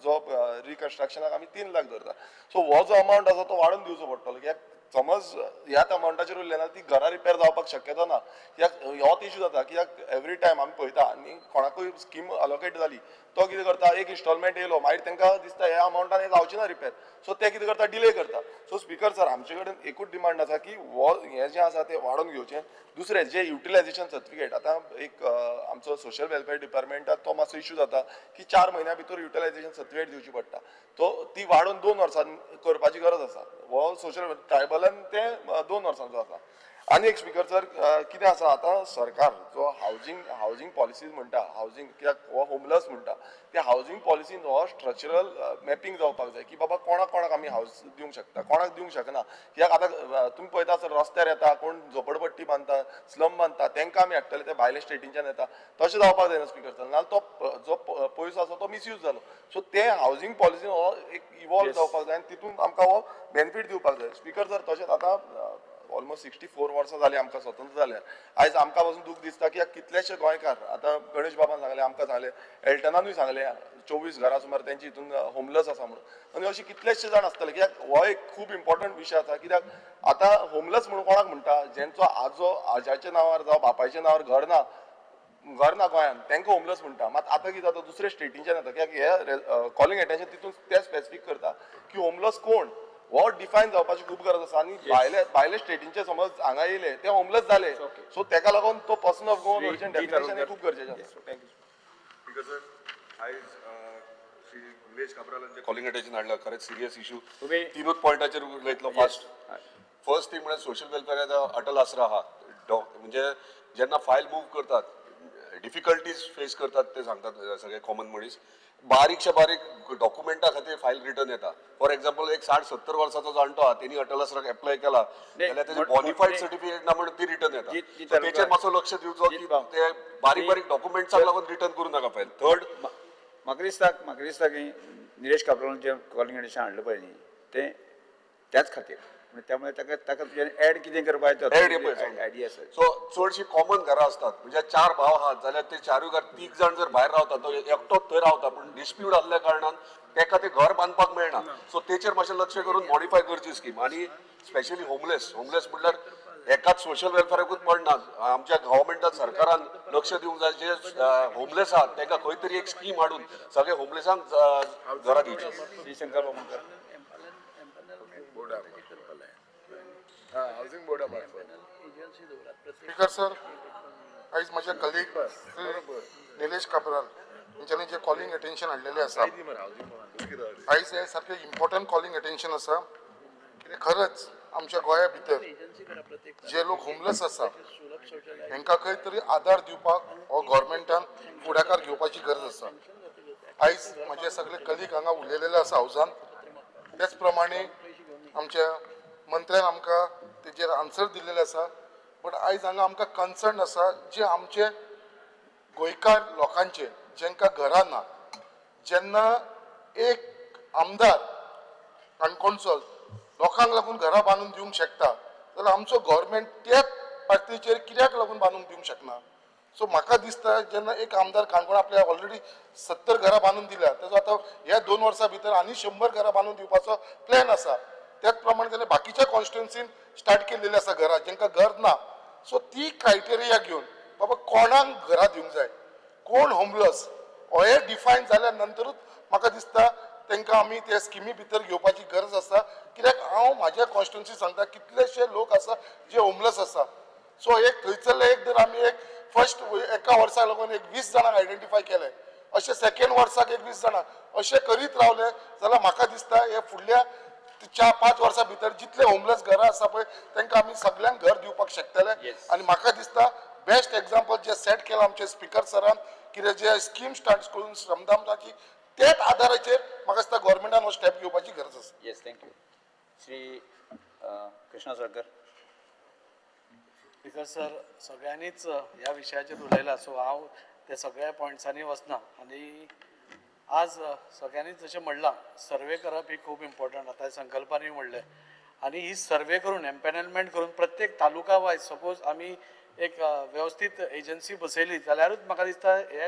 Speaker 7: जो रिकन्स्ट्रक्शनाक आमी 3 लाख दवरता. सो हो जो अमावंट आसा तो वाडोवन दिवचो पडटलो, कित्याक समज ह्याच अमावंटाचेर उरलें ना ती घरां रिपेर जावपाक शक्यता ना. कित्याक होच इशू जाता, कित्याक एवरी टायम आमी पळयता आनी कोणाकूय स्कीम अलोकेट जाली तो कितें करता, एक इन्स्टॉलमेंट येयलो मागीर तांकां दिसता ह्या अमावंटान हें जावचें ना रिपेर, सो ते कितें करता, डिले करता. सो स्पीकर सर, आमचे कडेन एकूच डिमांड आसा की हो हें जें आसा तें वाडोवन घेवचें. दुसरें जें युटिलायझेशन सर्टिफिकेट, आतां एक आमचो सोशल वेलफेअर डिपार्टमेंटात तो मातसो इशू जाता की 4 म्हयन्या भितर युटिलायझेशन सर्टिफिकेट दिवची पडटा, तो ती वाडोवन 2 वर्सां करपाची गरज आसा. हो सोशल ट्रायबलान तें 2 वर्सांचो आसा. आनी एक स्पीकर सर कितें आसा, आतां सरकार जो हावजींग पॉलिसीज म्हणटा, हावजींग कित्याक हो होमलेस म्हणटा, त्या हावजींग पॉलिसीन हो स्ट्रक्चरल मॅपिंग जावपाक जाय की बाबा कोणाक कोणाक आमी हावज दिवंक शकता, कोणाक दिवंक शकना. कित्याक आतां तुमी पळयता सर रस्त्यार येता कोण झोपडपट्टी बांदता, स्लम बांदता, तांकां आमी हाडटले, ते भायले स्टेटींच्यान येता, तशें जावपाक जायना स्पीकर सर, नाल्यार तो जो पयसो आसा तो मिसयूज जालो. सो ते हावजींग पॉलिसीन हो एक इवॉल्व जावपाक जाय आनी तितून आमकां हो बेनिफीट दिवपाक जाय. स्पीकर सर, तशेंच आतां ऑलमोस्ट 64 वर्सां जालीं आमकां स्वतंत्र जाल्यार, आयज आमकां पासून दूख दिसता की कितलेशे गोंयकार, आतां गणेश बाबान सांगलें, आमकां सांगलें, एल्टनानूय सांगलें, 24 घरां सुमार तेंची हितून होमलेस आसा म्हणून, आनी अशे कितलेशे जाण आसतले. कित्याक हो एक खूब इम्पॉर्टंट विशय आसा, कित्याक आतां होमलेस म्हणून कोणाक म्हणटा, जेंचो आजो आज्याच्या नांवार जावं बापायच्या नांवार घर ना, घर ना गोंयांत, तांकां होमलेस म्हणटा. मात आतां कितें जाता, दुसरे स्टेटींच्यान येता, कित्याक हे कॉलिंग एटेन्शन तितून ते स्पेसिफीक करता की होमलेस कोण, हो डिफायन जावपाची खूब गरज आसा. आनी भायले स्टेटींचे समज हांगा येयले ते होमलेस जाले, सो तेका लागून तो person of Goan origin definition हे खूब गरजेचें आसा. Thank you.
Speaker 9: Speaker sir, आयज श्री निलेश काब्रालांचे कॉलिंग अटेन्शन हाडला, खरेंच सिरियस इशू. तिनूच पॉयंटाचेर उलयतलो फास्ट. फर्स्ट थिंग म्हळ्यार सोशल वेलफेअराचा अटल आसरा आहा, म्हणजे जेन्ना फायल मूव करतात डिफिकल्टीज फेस करतात ते सांगतात सगळे कॉमन मनीस, बारीकशे बारीक डॉक्युमेंटा खातीर फायल रिटर्न येता. फॉर एक्झाम्पल, एक 60-70 वर्साचो जाणटो आहा, तेणी अटल आसराक एप्लाय केला जाल्यार तेजी बॉनिफायड सर्टिफिकेट ना म्हणून ती रिटर्न येता. तेचेर मातसो लक्ष दिवचो की ते बारीक बारीक डॉक्युमेंट्साक लागून रिटर्न करूं नाका फायल. थर्ड,
Speaker 3: म्हाका दिसता की निलेश काब्रालान कॉलिंग एटेन्शन हाडलें पळय न्ही, तें त्याच खातीर, त्यामुळे ताका तुज्यान एड कितें करपाक आयडिया आसा.
Speaker 9: सो चडशी कॉमन घरां आसतात, म्हणजे 4 भाव आहात जाल्यार ते 4 घर 3 जाण जर भायर रावता, तो एकटोच थंय रावता, पूण डिस्प्यूट आहल्या कारणान ताका तें घर बांदपाक मेळना. सो तेचेर मातशें लक्ष करून मॉडिफाय करची स्कीम. आनी स्पेशली होमलेस, होमलेस म्हणल्यार एकाच सोशल वेलफेअराकूच पडना, आमच्या गव्हर्मेंटान सरकारान लक्ष दिवंक जाय, जे होमलेस आहात तांकां खंय तरी एक स्कीम हाडून सगळे होमलेसांक घरां दिवची.
Speaker 3: श्री शंकर बामणकर.
Speaker 7: हावजींग बोर्डा मार्फत.
Speaker 1: स्पीकर सर, आयज म्हज्या कलीग श्री निलेश काब्राल हेंच्यांनी जे कॉलिंग अटेन्शन हाडलेलें आसा, आयज हे सारकें इम्पॉर्टंट कॉलिंग अटेन्शन आसा. कित्याक खरंच आमच्या गोंया भितर जे लोक होमलेस आसा हेंकां खंय तरी आदार दिवपाक हो गव्हर्मेंटान फुडाकार घेवपाची गरज आसा. आयज म्हजे सगळे कलीग हांगा उलयलेले आसा हावजान, तेच प्रमाणे आमच्या मंत्र्यान आमकां तेजेर आन्सर दिल्लेले आसा. बट आयज हांगा आमकां कन्सर्न आसा जे आमचे गोंयकार लोकांचे जेंकां घरां ना, जेन्ना एक आमदार काणकोणचो लोकांक लागून घरां बांदून दिवंक शकता जाल्यार आमचो गव्हर्मेंट त्या पार्टीचेर कित्याक लागून बांदून दिवंक शकना. सो म्हाका दिसता जेन्ना एक आमदार काणकोण आपल्या ऑलरेडी 70 घरां बांदून दिल्या, तेजो आतां ह्या 2 वर्सां भितर आनी 100 घरां बांदून दिवपाचो प्लॅन आसा. त्याच प्रमाणे तेणें बाकीच्या कॉन्स्टिट्युन्सीन स्टार्ट केल्लेली आसा घरां जेंकां घर ना. सो ती क्रायटेरिया घेवन बाबा कोणाक घरां दिवंक जाय, कोण होमलेस हो हे डिफायन जाल्या नंतरूच म्हाका दिसता तांकां आमी त्या स्किमी भितर घेवपाची गरज आसा. कित्याक हांव म्हाज्या कॉन्स्टिट्युन्सी सांगता कितलेशे लोक आसा जे होमलेस आसा.
Speaker 7: सो एक थंयसरले एक जर आमी एक फर्स्ट एका वर्साक लागून एक 20 जाणांक आयडेंटिफाय केले, अशें सेकेंड वर्साक एक 20 जाणां, अशें करीत रावले जाल्यार म्हाका दिसता हे फुडल्या 4-5 वर्सां भितर जितले होमलेस घरां आसा पळय तांकां आमी सगल्यांक घर दिवपाक शकतले. आनी म्हाका दिसता बेस्ट एग्जाम्पल जे सेट केलां आमचे स्पिकर सरान, कितें जे स्कीम स्टार्ट करून श्रमदानाची, त्याच आधाराचेर म्हाका दिसता गव्हर्मेंटान हो स्टेप घेवपाची गरज आसा.
Speaker 3: Yes, thank you. Shri Krishna Sarkar.
Speaker 6: Because sir सगळ्यांनीच ह्या विशयाचेर उलयला, सो हांव ते सगळ्या पॉयंट्सांनी वचना. आनी आज सगळ्यांनीच जशें म्हणलां, सर्वे करप ही खूब इम्पॉर्टंट, आतां संकल्पांनी म्हणलें. आनी ही सर्वे करून एम्पॅनलमेंट करून प्रत्येक तालुका वायज सपोज आमी एक वेवस्थीत एजन्सी बसयली जाल्यारूच म्हाका दिसता हे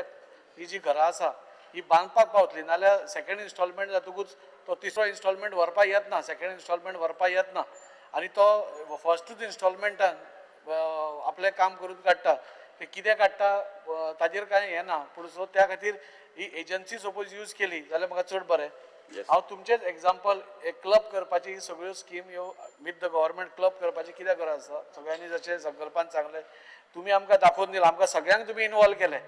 Speaker 6: ही जी घरां आसा ही बांदपाक पावतली. नाल्यार सेकेंड इन्स्टॉलमेंट जातकूच तो तिसरो इन्स्टॉलमेंट व्हरपाक येतना, सेकेंड इन्स्टॉलमेंट व्हरपाक येतना, आनी तो फर्स्टूच इन्स्टॉलमेंटान आपलें काम करून काडटा. ते कितें काडटा ताजेर कांय हें ना, पूण सो त्या खातीर ही एजन्सी सपोज यूज केली जाल्यार म्हाका चड बरें. हांव तुमचेच एग्जाम्पल एक क्लब करपाची ही सगळ्यो स्कीम ह्यो विथ the government club करपाची कित्याक गरज आसा. सगळ्यांनी जशें संकल्पान सांगलें, तुमी आमकां दाखोवन दिलां, आमकां सगळ्यांक तुमी इनवॉल्व केलें,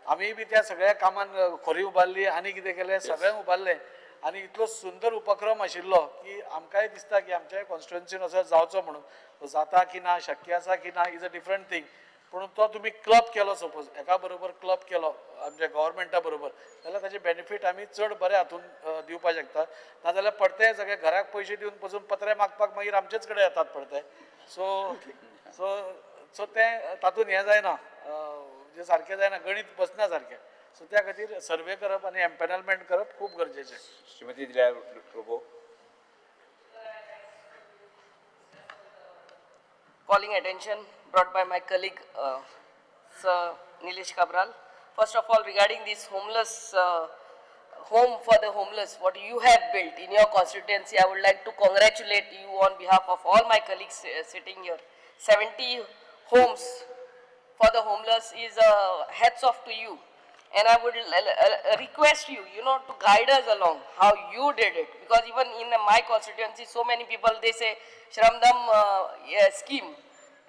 Speaker 6: आमी बी त्या सगळ्या कामान खोरी उबारली आनी कितें केलें, सगळ्यांक उबारलें. आनी इतलो सुंदर उपक्रम आशिल्लो की आमकांय दिसता की आमच्या कॉन्स्टिट्युएन्सीन असो जावचो म्हणून. तो जाता की ना, शक्य आसा की ना, is a different thing. पूण तो तुमी क्लब केलो, सपोज एका बरोबर क्लब केलो आमच्या गव्हर्मेंटा बरोबर, जाल्यार ताजे बेनिफीट आमी चड बरे हातून दिवपाक शकता. नाजाल्यार परते सगळे घराक पयशे दिवन पसून पत्रे मागपाक मागीर आमचेच कडेन येतात परते. सो सो सो तें तातूंत हें जायना, म्हणजे सारकें जायना, गणीत बसना सारकें. सो त्या खातीर सर्वे करप आनी एम्पॅनलमेंट करप खूब गरजेचें.
Speaker 3: Shrimati Delia Lobo.
Speaker 10: Calling attention brought by my colleague Sir Nilesh Cabral. First of all, regarding this homeless home for the homeless, what you have built in your constituency, I would like to congratulate you on behalf of all my colleagues sitting here. 70 homes for the homeless is hats off to you. And I would request you, you know, to guide us along how you did it. Because even in my constituency, so many people, they say Shramdam scheme.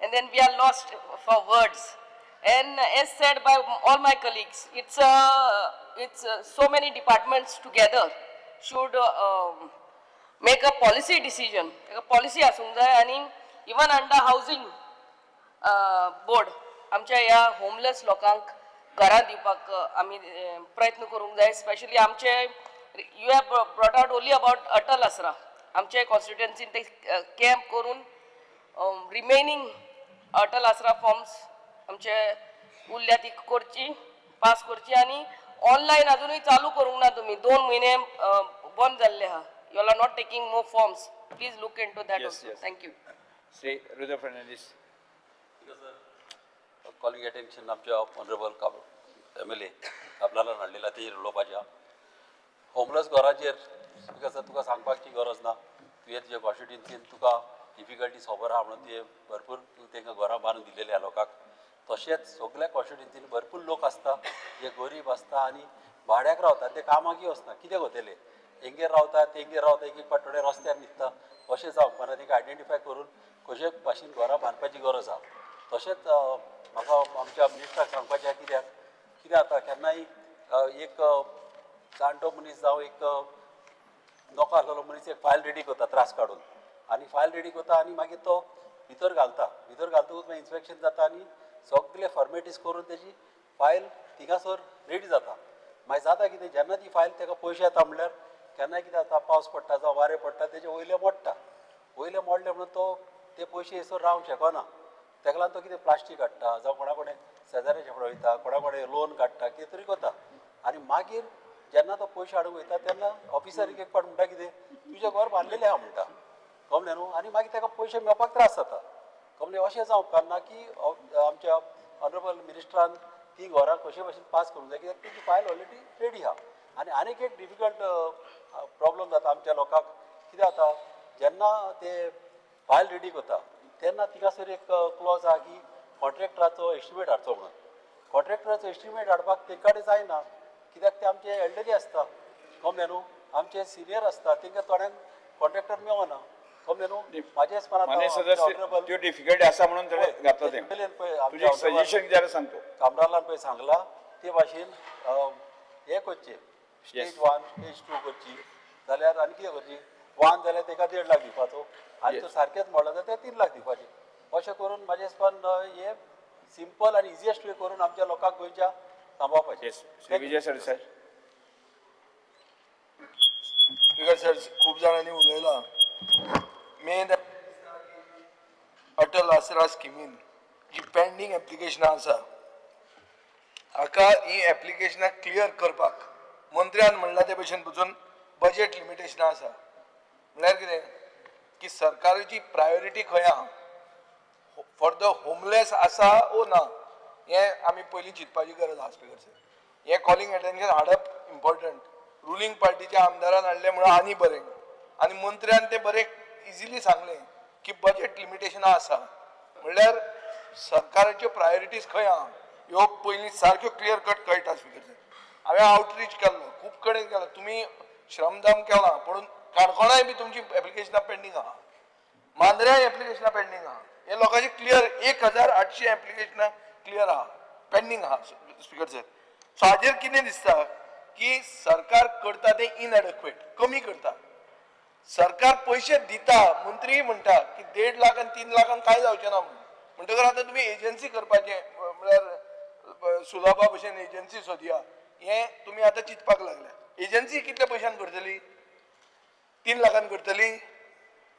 Speaker 10: And then we are lost for words. And as said by all my colleagues, it's so many departments together should make a policy decision. A policy आसूंक जाय. आनी even under housing board आमच्या ह्या होमलेस लोकांक घरां दिवपाक आमी प्रयत्न करूंक जाय. स्पेशली आमचे you have brought out only about Atal Aasra, आमचे कॉन्स्टिट्युएन्सीन ते कॅम्प करून रिमेनींग अटल आसरा फॉर्म्स आमचे उरल्या ती करची, पास करची. आनी ऑनलायन अजुनूय चालू करूंक ना तुमी, 2 म्हयने बंद जाल्ले आहा. You are not taking more forms, please look into that also. Thank you.
Speaker 3: Shri Rudra Fernandes.
Speaker 11: Calling attention आमच्या ऑनरेबल MLA काब्रालान हाडलेला तेजेर उलोवपाचें. होमलेस घराचेर स्पिकर सर तुका सांगपाची गरज ना, तुवें तुज्या कॉन्स्टिट्युएन्सीन तुका डिफिकल्टीज खबर आहा म्हणून तुवें भरपूर तांकां घरां बांदून दिलेली आहा लोकांक. तशेंच सगल्या कॉन्स्टिट्युएन्सीन भरपूर लोक आसता जे गरीब आसता आनी भाड्याक रावता, ते कामाकय वचना, कितें करतले, हेंगेर रावता तेंगेर रावता, एक एक फावट थोडे रस्त्यार न्हिदता. अशें जावपाक ना, तांकां आयडेंटिफाय करून कशे भाशेन घरां बांदपाची गरज आहा. तशेंच म्हाका आमच्या मिनिस्टराक सांगपाचें आहा, कित्याक कितें जाता केन्नाय एक जाणटो मनीस जावं एक नोको आसलेलो मनीस एक फायल रेडी करता त्रास काडून, आनी फायल रेडी करता आनी मागीर तो भितर घालता. भितर घालतकूच मागीर इन्स्पेक्शन जाता आनी सगळे फॉर्मेलिटीज करून तेजी फायल थिंगासर रेडी जाता. मागीर जाता कितें, जेन्ना ती फायल ताका पयशे येता म्हणल्यार केन्नाय कितें जाता, पावस पडटा जावं वारें पडटा, तेजे वयले मोडटा. वयले मोडले म्हणून तो ते पयशे येसर रावंक शकना. ताका लागून तो कितें प्लास्टीक हाडटा जावं कोणा कडेन शेजाऱ्याचे फुडें वयता, कोणा कडेन लोन काडटा, कितें तरी करता. आनी मागीर जेन्ना तो पयशे हाडूंक वयता तेन्ना ऑफिसर एक एक फावट म्हणटा कितें, तुजें घर बांदलेलें आहा म्हणटा, कमलें न्हू, आनी मागीर ताका पयशे मेळपाक त्रास जाता. कमलें अशें जावंक उपकारना की आमच्या ऑनरेबल मिनिस्टरान ती घरां कशे भाशेन पास करूंक जाय, कित्याक तेजी फायल ऑलरेडी रेडी आहा. आनी आनीक एक डिफिकल्ट प्रॉब्लम जाता आमच्या लोकांक, कितें जाता जेन्ना ते फायल रेडी करता तेन्ना थिंगासर एक क्लॉज आहा की कॉन्ट्रॅक्टराचो एस्टिमेट हाडचो म्हणून. कॉन्ट्रॅक्टराचो एस्टिमेट हाडपाक तेंचे कडेन जायना, कित्याक ते आमचे एल्डरी आसता, कमलें न्हू, आमचे सिनियर आसता, तेंकां थोड्यांक कॉन्ट्रॅक्टर मेळना. समजलें न्हू? म्हाजें हिसपान
Speaker 3: मान्य
Speaker 11: आतां
Speaker 3: सदस्य, त्यो डिफिकल्टी आसा म्हणून ताणें घातला तें. तुजें सजेशन कितें जाल्यार सांग तूं.
Speaker 11: काब्रालान पळय सांगला ते भाशेन हें करचें, स्टेज 1 स्टेज 2 करची जाल्यार आनी कितें करची, 1 जाल्यार तेका 1.5 लाख दिवपाचो आनी तो सारकेंच मोडला जाल्यार ते 3 लाख दिवपाचे. अशें करून म्हाज्या हिसपान हें सिंपल आनी इजिएस्ट वे करून आमच्या लोकांक गोंयच्या सांबाळपाचें.
Speaker 3: श्री विजय सरदेसाय.
Speaker 7: स्पीकर सर, खूब जाणांनी उलयला. मेन अटल आसरा स्किमीन जी पेंडींग एप्लिकेशनां आसा हाका ही एप्लिकेशनां क्लियर करपाक मंत्र्यान म्हणलां ते भशेन पसून बजेट लिमिटेशनां आसा. म्हळ्यार कितें की सरकाराची प्रायोरिटी खंय आहा, फॉर the homeless आसा ओ ना, हें आमी पयलीं चिंतपाची गरज आसा. स्पीकर सर, हें कॉलिंग एटेन्शन हाडप इम्पॉर्टंट. रुलींग पार्टीच्या आमदारान हाडलें म्हणून आनी बरें, आनी मंत्र्यान तें बरें इजिली सांगलें की बजेट लिमिटेशनां आसा, म्हणल्यार सरकाराच्यो प्रायोरिटीज खंय आहा ह्यो पयलीं सारक्यो क्लियर कट कळटा. स्पीकर सर, हांवें आवटरीच केल्लो, खूब कडेन केला, तुमी श्रमदान केलां, पूण काणकोणाय बी तुमची एप्लिकेशनां पेंडींग आहा, मांद्र्याय एप्लिकेशनां पेंडींग आहा. हे लोकांची क्लियर 1800 एप्लिकेशनां क्लियर आहा, पेंडींग आहा. स्पीकर सर, सो हाजेर कितें दिसता की सरकार करता तें इनएडेक्वेट, कमी करता. सरकार पयशे दिता, मंत्री म्हणटा की 1.5 लाख आनी 3 लाखान कांय जावचें ना म्हणून. म्हणटकर आतां तुमी एजन्सी करपाचें, म्हळ्यार सुलभा भशेन एजन्सी सोदया, हें तुमी आतां चिंतपाक लागल्या. एजन्सी कितल्या पयशान करतली? 3 लाखान करतली,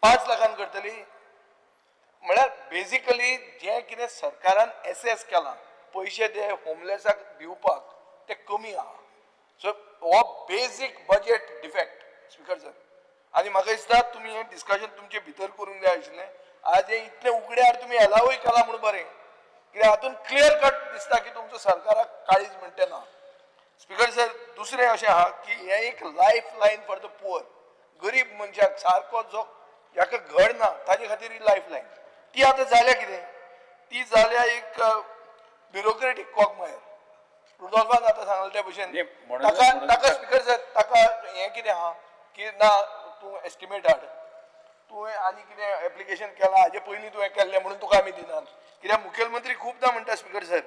Speaker 7: 5 लाखान करतली? म्हळ्यार बेजिकली जें कितें सरकारान एसेस केलां पयशे ते होमलेसाक दिवपाक ते कमी आहा. सो हो basic budget defect speaker sir. आनी म्हाका दिसता तुमी हें डिस्कशन तुमचे भितर करूंक जाय आशिल्लें. आज हें इतलें उगड्यार तुमी एलावूय केलां म्हूण बरें, कित्याक हातूंत क्लियर कट दिसता की तुमचो सरकाराक काळीज म्हणटा ना. स्पीकर सर, दुसरें अशें आहा की हें एक life line for the poor, गरीब मनशाक सारको जो जाका घर ना ताजे खातीर ही लायफ लायन. ती आतां जाल्या कितें, ती जाल्या एक ब्युरोक्रेटीक कॉगमायर. रुडॉल्फान आतां सांगलें ते भशेन ताका ताका स्पीकर सर ताका हें कितें आहा की ना तूं एस्टिमेट हाड, तुवें आनी कितें एप्लिकेशन केलां हाजे पयलीं तुवें केल्लें म्हणून तुका आमी दिनात. कित्याक मुखेलमंत्री खुबदां म्हणटा स्पीकर सर,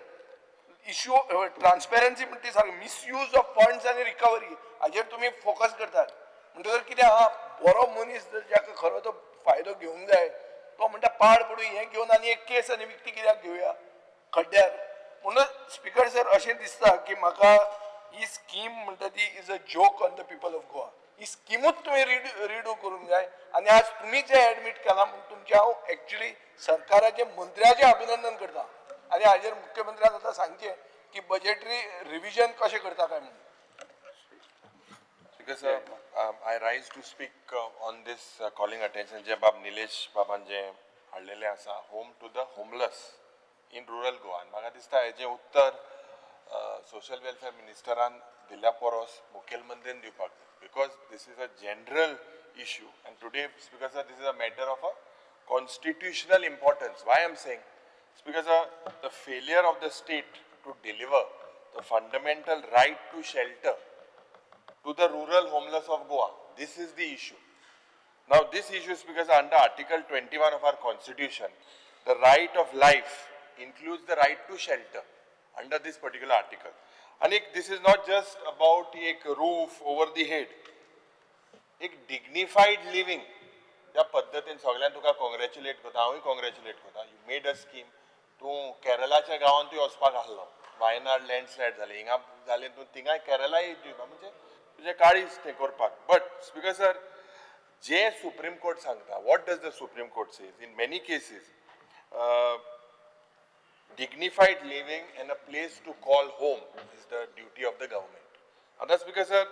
Speaker 7: इश्यू ट्रान्सपेरन्सी म्हणटा ती सारकी मिसयूज ऑफ फंड्स आनी रिकवरी हाजेर तुमी फोकस करतात. म्हणटकर कितें आहा, बरो मनीस जर जाका खरो तो फायदो घेवंक जाय तो म्हणटा पाड पडूं हें घेवन आनी एक केस आनी विकती कित्याक घेवया खड्ड्यार. म्हणून स्पीकर सर अशें दिसता की म्हाका ही स्कीम म्हणटा ती is a joke on the people of Goa. ही स्किमूच तुमी रिडू करूंक जाय. आनी आज तुमी जें एडमीट केलां म्हूण तुमचें हांव एक्चुली सरकाराचें मंत्र्याचें अभिनंदन करता. आनी हाजेर मुख्यमंत्र्यान आतां सांगचें की बजेटरी रिविजन कशें करता काय म्हणून.
Speaker 2: Because I rise to speak on this calling attention जे बाब निलेश बाबान जे हाडलेलें आसा, home to the homeless in rural Goa. आनी म्हाका दिसता हेजें उत्तर सोशल वेलफेअर मिनिस्टरान दिल्ल्या परस मुखेलमंत्र्यान दिवपाक जाय, because this is a general issue and today because this is a matter of a constitutional importance. Why I am saying? Because the failure of the state to deliver the fundamental right to shelter to the rural homeless of Goa. This is the issue. Now this issue is because under Article 21 of our Constitution, the right of life includes the right to shelter under this particular article. And this is not just about a roof over the head, a dignified living. त्या पद्दतीन सगळ्यांक तुका कॉंग्रॅच्युलेट करता, हांवूय कॉंग्रॅच्युलेट करता. You made a scheme. तूं केरलाच्या गांवांत तूं वचपाक आहलो, वायनाड लँडस्लायड जालें, हिंगा जालें, तूं थिंगाय केरलाय म्हणजे तुजें काळीज तें करपाक. But speaker sir, J supreme court सांगता, what does the Supreme Court says in many cases, dignified living and a place to call home is the duty of the government. आतां speaker sir,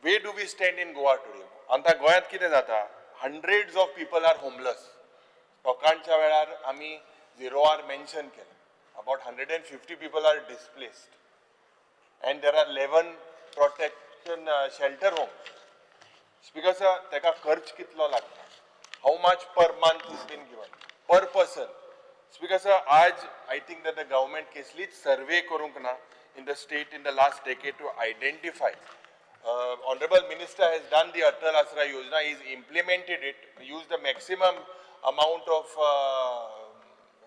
Speaker 2: where do we stand in Goa today? आतां गोंयांत कितें जाता, hundreds of people are homeless. लोकांच्या वेळार आमी झिरो आर मेन्शन केलें, about 150 people are displaced and there are 11 protection shelter home. Speaker sir, ताका खर्च कितलो लागता, how much per month is been given per person. Speaker sir, आज I think that the government कसलीच सर्वे करूंक ना in the state in the last decade to identify Honourable minister has done the Atal Aasra Yojana, is implemented it, use the maximum amount of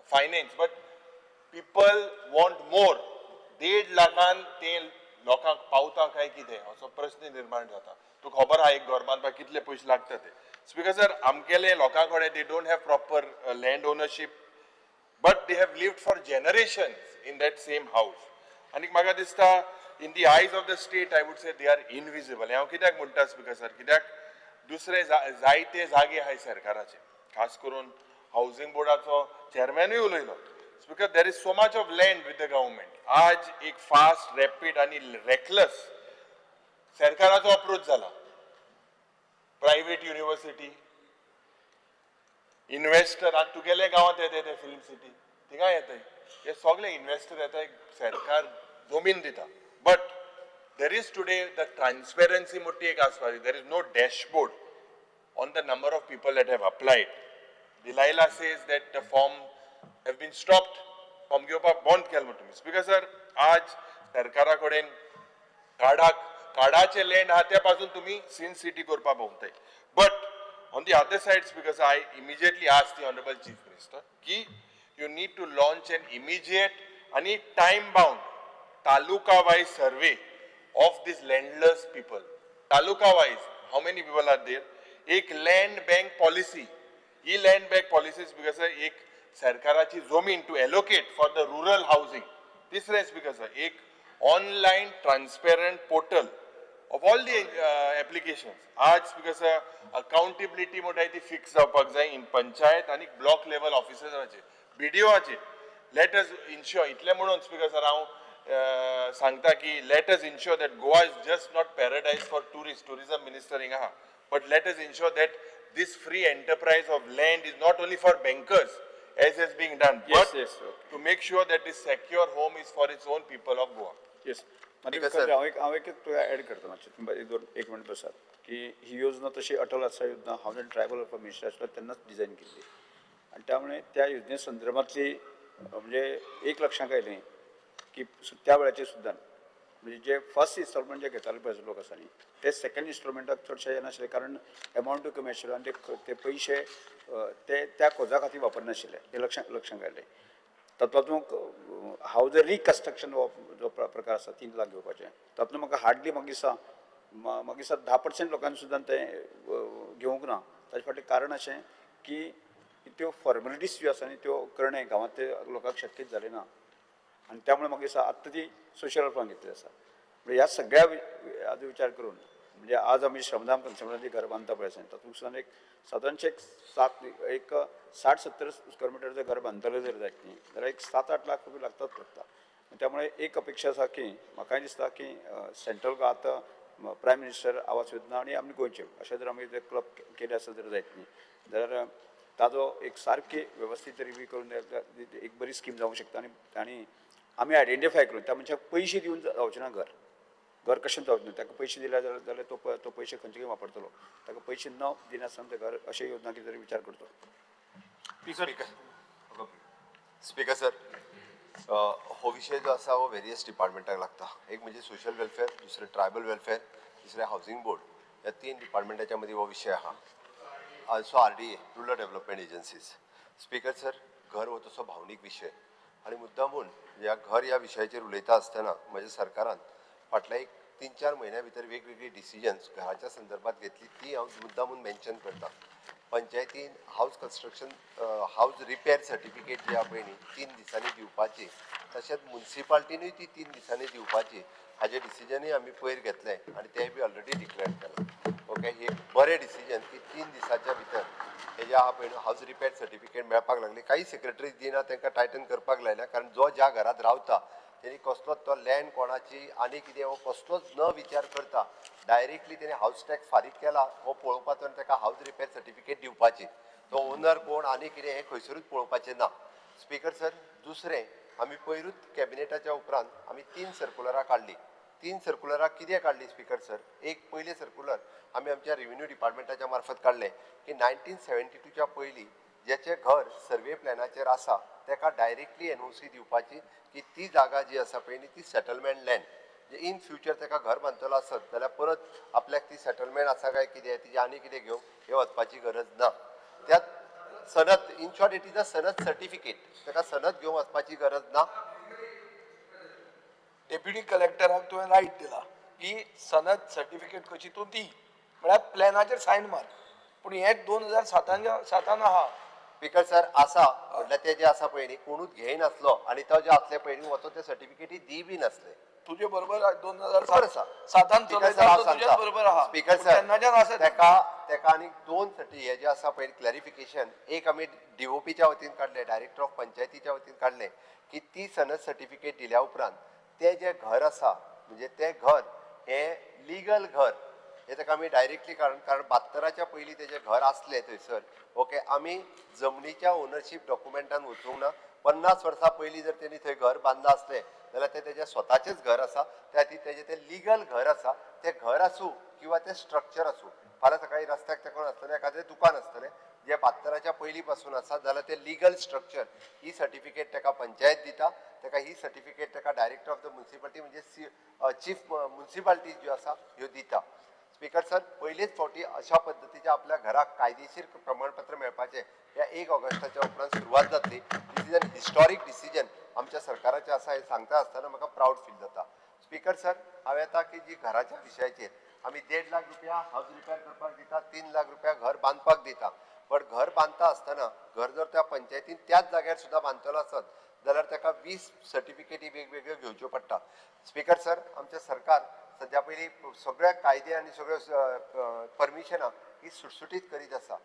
Speaker 2: finance, but people want more. 1.5 लाखान ते लोकांक पावता काय कितें असो प्रश्न निर्माण जाता. तुका खबर आहा एक घर बांदपाक कितले पयशे लागता ते. स्पीकर सर, आमगेले लोकां कडेन they don't have proper land ownership, but they have lived for generations in that same house. आनी म्हाका दिसता in the eyes of the state I would say they are invisible. हांव कित्याक म्हणटा स्पीकर सर, कित्याक दुसरे जायते जागे आहाय सरकाराचे, खास करून हावजींग बोर्डाचो चेअरमॅनूय उलयलो. Speaker, there is so much of land with the government. आज एक फास्ट, रॅपीड आनी रेकलस सरकाराचो अप्रोच जाला. प्रायवेट युनिवर्सिटी, इन्व्हेस्टर, आतां तुगेले गांवांत येता ते फिल्म सिटी, थिंगा येताय हे सगळे इन्व्हेस्टर येताय, सरकार जमीन दिता. But there is today the transparency मोठी एक आसपाक. There is no dashboard on the number of people that have applied. Delilah says that the form have been stopped, form घेवपाक बंद केला म्हणटा तुमी. स्पीकर सर, आज सरकारा कडेन काडाचें लँड आहा त्या पासून तुमी सिन सिटी करपाक भोंवताय. But on the other side, speaker sir, I immediately ask the honourable chief minister की you need to launch an immediate आनी time bound taluka wise survey of this landless people. Taluka wise how many people are there. एक लँड बँक पॉलिसी, ही land bank policy speaker sir एक सरकाराची जमीन to allocate for the rural housing. तिसरें स्पीकर सर, एक online transparent portal of all the applications. आज स्पीकर सर अकाउंटेबिलिटी म्हणटाय ती फिक्स जावपाक जाय इन पंचायत आनी ब्लॉक लेवल ऑफिसराचेर, बीडीओचेर. Let us ensure, इतलें म्हणून स्पीकर सर हांव सांगता की let us ensure that Goa is just not paradise for tourist, tourism minister हिंगा आहा, but let us ensure that this free enterprise of land is not only for bankers as is being done, but to make sure that this secure home is for its own people of Goa.
Speaker 3: Yes, हांव एक तुका ऍड करता मातशें, तुमी दोन एक मिनट बसात. की ही योजना तशी अटल आसरा योजना हांव जेन्ना ट्रायबल मिनिस्टर आसलो तेन्नाच डिझायन केल्ली, आनी त्यामुळे त्या योजने संदर्भातली म्हणजे एक लक्षांत आयलें की त्या वेळाचेर सुद्दां म्हणजे जे फर्स्ट इन्स्टॉलमेंट जे घेताले पळय लोक आसा न्ही ते सेकंड इन्स्टॉलमेंटाक चडशे येनाशिल्ले, कारण एमावंटूय कमी आशिल्लो आनी ते पयशे ते त्या कोजा खातीर वापरनाशिल्ले, हे लक्षांत आयलें. तातूंत हांव जर रिकन्स्ट्रक्शन हो जो प्रकार आसा 3 लाख घेवपाचें, तातूंत म्हाका हार्डली म्हाका दिसता 10% लोकांनी सुद्दां तें घेवंक ना. ताजे फाटलें कारण अशें की त्यो फॉर्मेलिटीज ज्यो आसा न्ही त्यो करणें गांवांतल्या लोकांक शक्यच जालें ना, आनी त्यामुळे म्हाका दिसता आत्तां ती सोशल वेलफेरान घेतली आसा. म्हणजे ह्या सगळ्या आज विचार करून म्हणजे आज आमी श्रमदान कन्सल्टंट घर बांदता पळय आसा तातूंत सुद्दां एक सादारणशें एक 60-70 स्क्वेअर मिटरचें घर बांदतले जर जायत न्ही जाल्यार एक 7-8 लाख रुपया लागतात लागता. त्यामुळे एक अपेक्षा आसा की म्हाकाय दिसता की सेंट्रल आतां प्रायम मिनिस्टर आवास योजना आनी आमी गोंयचे अशें जर आमी क्लब केले आसा जर जायत न्ही जाल्यार ताजो एक सारकी वेवस्थीत रिव्यू करून एक बरी स्कीम जावंक शकता. आनी आमी आयडेंटिफाय करून त्या मनशाक पयशे दिवन जावचें ना, घर कशें जावचें ना, ताका पयशे दिले जाल्यार तो पयशे खंयचे खंय वापरतलो, ताका पयशे न दिनासतना तें घर अशें योजना कितें तरी विचार करचो.
Speaker 5: स्पीकर सर, हो विशय जो आसा हो वेरियस डिपार्टमेंटाक लागता. एक म्हणजे सोशल वेलफेअर, दुसरें ट्रायबल वेलफेअर, तिसरें हावजींग बोर्ड, ह्या 3 डिपार्टमेंटाच्या मदीं हो विशय आहा. Also RDA, rural development agencies. Speaker sir, घर हो तसो भावनीक विशय आनी मुद्दामून ह्या घर ह्या विशयाचेर उलयता आसतना म्हज्या सरकारान फाटल्या एक 3-4 म्हयन्या भितर वेगवेगळी डिसिजन्स घराच्या संदर्भात घेतली, ती हांव मुद्दामून मेन्शन करता. पंचायतीन house construction house repair certificate जी आहा पळय न्ही 3 दिसांनी दिवपाची, तशेंच मुन्सिपाल्टीनूय ती 3 दिसांनी दिवपाची, हाजें डिसिजनूय आमी पयर घेतलें आनी तेंय बी ऑलरेडी डिक्लेअर केलां. ओके, हे बरें डिसिजन की 3 दिसाच्या भितर हे जे आहा पळय न्हू हावज रिपेर सर्टिफिकेट मेळपाक लागली. काही सेक्रेटरीज दिना, तांकां टायटन करपाक लायल्या, कारण जो ज्या घरांत रावता तेणी कसलोच तो लँड कोणाची आनी कितें हो कसलोच न विचार करता डायरेक्टली तेणी हावज टॅक्स फारीक केला हो पळोवपाचो आनी ताका हावज रिपेर सर्टिफिकेट दिवपाची, तो ओनर कोण आनी कितें हें खंयसरूच पळोवपाचें ना. स्पीकर सर, दुसरें आमी पयरूच कॅबिनेटाच्या उपरांत आमी 3 सर्कुलरां काडलीं. 3 सर्कुलरां कितें काडलीं स्पीकर सर? एक पयलें सर्कुलर आमी आमच्या रेव्हेन्यू डिपार्टमेंटाच्या मार्फत काडलें की 1972च्या पयलीं ज्याचें घर सर्वे प्लॅनाचेर आसा ताका डायरेक्टली एनओसी दिवपाची की ती जागा जी आसा पळय न्ही ती सेटलमेंट लँड, इन फ्युचर ताका घर बांदतलो आसत जाल्यार परत आपल्याक ती सेटलमेंट आसा काय कितें तिजें आनी कितें घेवंक हें वचपाची गरज ना. त्या सनद, in short it is a sanad certificate, ताका सनद घेवंक वचपाची गरज ना.
Speaker 12: डेप्युटी कलेक्टराक तुवें रायट दिला की सनद सर्टिफिकेट कशी तूं दी, म्हळ्यार प्लॅनाचेर सायन मार. पूण हें 2007 आहा.
Speaker 5: स्पीकर सर आसा म्हटल्यार ते जे आसा पळय न्ही कोणूच घेयनासलो आनी तो जे आसले पळय न्ही वचोन ते सर्टिफिकेटी दी बी नासले.
Speaker 12: तुजे बरोबर 2007 चलयता, बरोबर आहा.
Speaker 5: स्पीकर सर तेका तेका आनी दोन हे जे आसा पळय क्लॅरिफिकेशन, एक आमी डीओपीच्या वतीन काडलें, डायरेक्टर ऑफ पंचायतीच्या वतीन काडलें की ती सनद सर्टिफिकेट दिल्या उपरांत तें जें घर आसा म्हणजे तें घर हें लिगल घर हें ताका आमी डायरेक्टली कारण 72च्या पयलीं तेजें घर आसलें थंयसर. ओके, आमी जमनीच्या ओनरशीप डॉक्युमेंटान वचूंक ना. 50 वर्सां पयलीं जर तेणी थंय घर बांदलां आसलें जाल्यार तें तेजें स्वताचेंच घर आसा, त्या खातीर तेजें तें लिगल घर आसा. तें घर आसूं किंवा तें स्ट्रक्चर आसूं, फाल्यां सकाळीं रस्त्याक तेंकून आसतलें एखादें दुकान आसतलें जें 72च्या पयलीं पासून आसा जाल्यार तें लिगल स्ट्रक्चर ही सर्टिफिकेट ताका पंचायत दिता, ताका ही सर्टिफिकेट ताका डायरेक्टर ऑफ the municipality म्हणजे चीफ मुन्सिपालिटी ज्यो आसा ह्यो दिता. स्पीकर सर पयलेच फावटी अशा पद्दतीच्या आपल्या घराक कायदेशीर प्रमाणपत्र मेळपाचें ह्या 1 ऑगस्टाच्या उपरांत सुरवात जातली. This is an historic decision आमच्या सरकाराचें आसा हें सांगता आसतना म्हाका प्रावड फील जाता. स्पीकर सर हांवें आतां की जी घराच्या विशयाचेर आमी 1.5 लाख रुपया हावज रिपेर करपाक दिता, 3 लाख रुपया घर बांदपाक दिता, बट घर बांदता आसतना घर जर त्या पंचायतीन त्याच जाग्यार सुद्दां बांदतलो आसत जाल्यार ताका 20 सर्टिफिकेटी वेगवेगळ्यो घेवच्यो पडटा. स्पीकर सर आमचें सरकार सद्या पयलीं सगळे कायदे आनी सगळ्यो परमिशनां ही सुटसुटीत करीत आसा.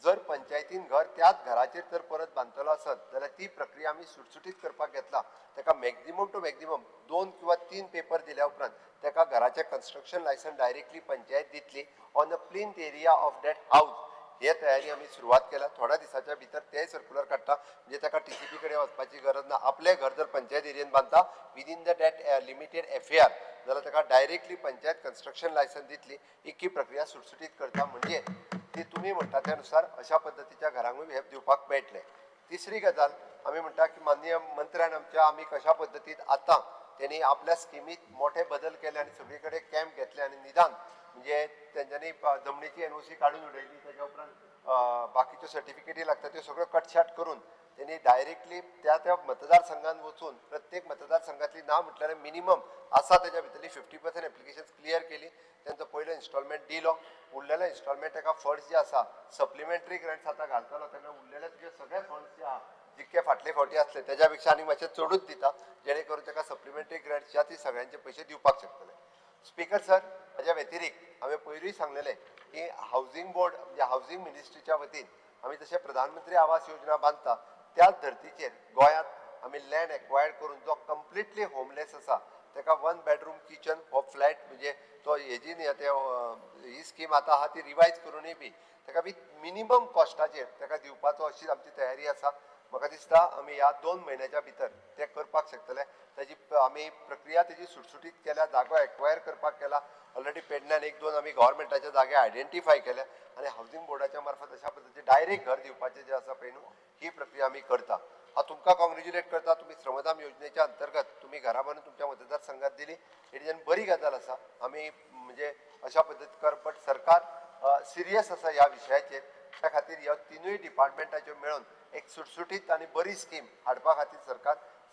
Speaker 5: जर पंचायतीन घर त्याच घराचेर जर परत बांदतलो आसत जाल्यार ती प्रक्रिया आमी सुटसुटीत करपाक घेतला. ताका मॅक्झिमम टू मॅक्झिमम 2 किंवा 3 पेपर दिल्या उपरांत ताका घराचें कन्स्ट्रक्शन लायसन्स डायरेक्टली पंचायत दितली on the plinth area of that house. हे तयारी आमी सुरवात केल्या. थोड्या दिसाच्या भितर ते सर्कुलर काडटा म्हणजे ताका टीसीपी कडेन वचपाची गरज ना. आपलें घर जर पंचायत एरियेन बांदता within the that limited FAR जाल्यार ताका डायरेक्टली पंचायत कन्स्ट्रक्शन लायसन्स दितली. इतकी प्रक्रिया सुटसुटीत करता म्हणजे ती तुमी म्हणटा त्या नुसार अशा पद्दतीच्या घरांकूय हें दिवपाक मेळटलें. तिसरी गजाल आमी म्हणटा की माननीय मंत्र्यान आमच्या आमी कशा पद्दतीन आतां तेणी आपल्या स्किमीत मोठे बदल केले आनी सगळे कडेन कॅम्प घेतले आनी निदान म्हणजे तेंच्यांनी जमनीची एनओसी काडून उडयली, तेच्या उपरांत बाकीच्यो सर्टिफिकेटी लागता त्यो सगळ्यो कटछाट करून तेणी डायरेक्टली त्या त्या मतदारसंघात वचून प्रत्येक मतदारसंघातली ना म्हटल्यार मिनिमम आसा तेच्या भितरली 50% एप्लिकेशन्स क्लियर केली. तेंचो पयलो इन्स्टॉलमेंट दिलो, उरलेलो इन्स्टॉलमेंट ताका फंड्स जे आसा सप्लिमेंटरी ग्रँट्स आतां घालतलो तेन्ना उरलेले तुजे सगळे फंड्स जे आहा जितके फाटले फावटी आसले तेज्या पेक्षा आनी मातशे चडूच दिता जेणे करून ताका सप्लिमेंटरी ग्रँट्स ज्या ती सगळ्यांचे पयशे दिवपाक शकतले. स्पीकर सर हाज्या व्यतिरिक्त हांवें पयरूय सांगलेलें की हावजींग बोर्ड म्हणजे हावजींग मिनिस्ट्रीच्या वतीन आमी जशें प्रधानमंत्री आवास योजना बांदता त्याच धर्तीचेर गोंयांत आमी लँड एक्वायर्ड करून जो कंप्लिटली होमलेस आसा ताका 1 बेडरूम किचन हो फ्लॅट म्हणजे तो हेजी न्ही ते ही स्कीम आतां आहा ती रिवायज करूनय बी ताका विथ मिनिमम कॉस्टाचेर ताका दिवपाचो अशी आमची तयारी आसा. म्हाका दिसता आमी ह्या 2 म्हयन्याच्या भितर तें करपाक शकतले. ताजी आमी प्रक्रिया तेजी सुटसुटीत केल्या, जागो एक्वायर करपाक केला. ऑलरेडी पेडण्यान 1-2 आमी गव्हर्मेंटाच्या जागे आयडेंटिफाय केल्या आनी हावजींग बोर्डाच्या मार्फत अशा पद्दतीन डायरेक्ट घर दिवपाचें जें आसा पळय न्हू ही प्रक्रिया आमी करता. हांव तुमकां कॉंग्रेच्युलेट करता, तुमी श्रमदान योजनेच्या अंतर्गत तुमी घरां बांदून तुमच्या मतदारसंघात दिली, it is an बरी गजाल आसा. आमी म्हणजे अशा पद्दतीन कर बट सरकार सिरियस आसा ह्या विशयाचेर. त्या खातीर ह्या 3 डिपार्टमेंटाच्यो मेळून एक सुटसुटीत आनी बरी स्कीम हाडपा खातीर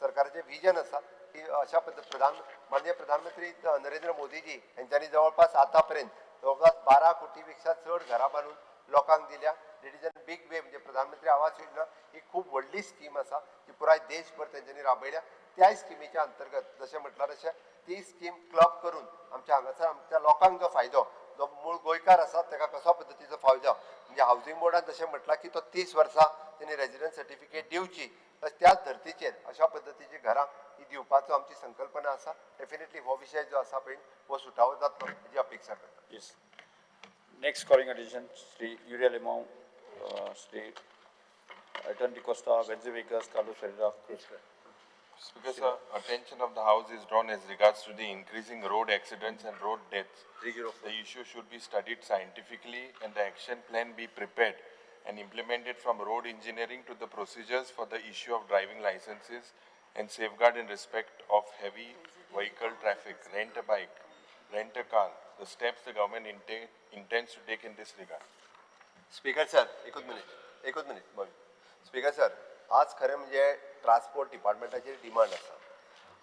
Speaker 5: सरकाराचें विजन आसा की अशा पद्दतीन माननीय प्रधानमंत्री नरेंद्र मोदीजी हेंच्यांनी जवळपास आतां पर्यंत जवळपास 12 कोटी पेक्षा चड घरां बांदून लोकांक दिल्या. It is an big way म्हणजे प्रधानमंत्री आवास योजना ही खूब व्हडली स्कीम आसा जी पुराय देशभर तेंच्यांनी राबयल्या. त्याय स्किमीच्या अंतर्गत जशें म्हटलां तशें ती स्कीम क्लब करून आमच्या हांगासर आमच्या लोकांक जो फायदो जो मूळ गोंयकार आसा ताका कसो पद्दतीचो फायदो म्हणजे हावजींग बोर्डान जशें म्हटलां की तो 30 वर्सां तेणी रेजिडन्स सर्टिफिकेट दिवची त्याच धर्तीचेर अशा पद्दतीची घरां ही दिवपाचो आमची संकल्पना आसा. डेफिनेटली हो विशय जो आसा पळय हो सुटावो जातलो हेजी अपेक्षा करता.
Speaker 3: Yes. Next calling attention Shri Uriel Alemao, Shri Elton D'Costa, Venzy Veigas, Carlos Ferreira.
Speaker 2: Speaker sir, attention of the House is drawn as regards to the increasing road accidents and road deaths. The issue should be studied scientifically and the action plan be prepared and implemented from road engineering to the procedures for the issue of driving licenses and safeguard in respect of heavy vehicle traffic. Rent a bike Cabral the steps the government intends to take in this regard.
Speaker 5: Speaker sir, एकूच मिनिट, एकूच मिनिट बघ. स्पीकर सर, आज खरें म्हणजे ट्रान्सपोर्ट डिपार्टमेंटाचेर डिमांड आसा.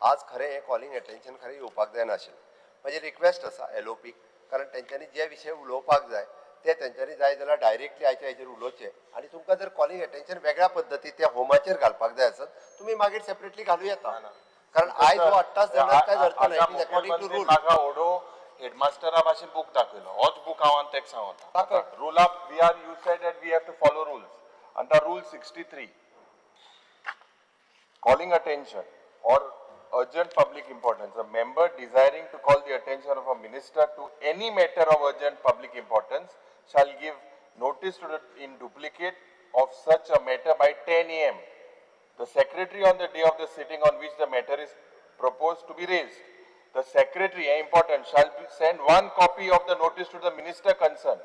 Speaker 5: आज खरें हें कॉलिंग एटेन्शन खरें येवपाक जायनाशिल्लें. म्हजी रिक्वेस्ट आसा एलओपीक, कारण तेंच्यांनी जे विशय उलोवपाक जाय ते तेंच्यांनी जाय जाल्यार डायरेक्टली आयच्या हेजेर उलोवचें आनी तुमकां जर कॉलिंग एटेन्शन वेगळ्या पद्दती त्या होमाचेर घालपाक जाय आसत तुमी मागीर सेपरेटली घालूं येता, कारण आयज हो अट्टास जाणांक कांय अर्थ ना. It is according to rule.
Speaker 2: म्हाका ओडो हेडमास्टरा भाशेन बूक दाखयलो, होच बूक हांव आनी तेका सांगता. Rule of we are you said that we have to follow rules. आनी rule 63 calling attention or urgent public importance. A member desiring to call the attention of a minister to any matter of urgent public importance shall give notice to the, in duplicate of such a matter by 10 a.m. The secretary on the day of the sitting on which the matter is proposed to be raised. The secretary, important, shall send one copy of the notice to the minister concerned.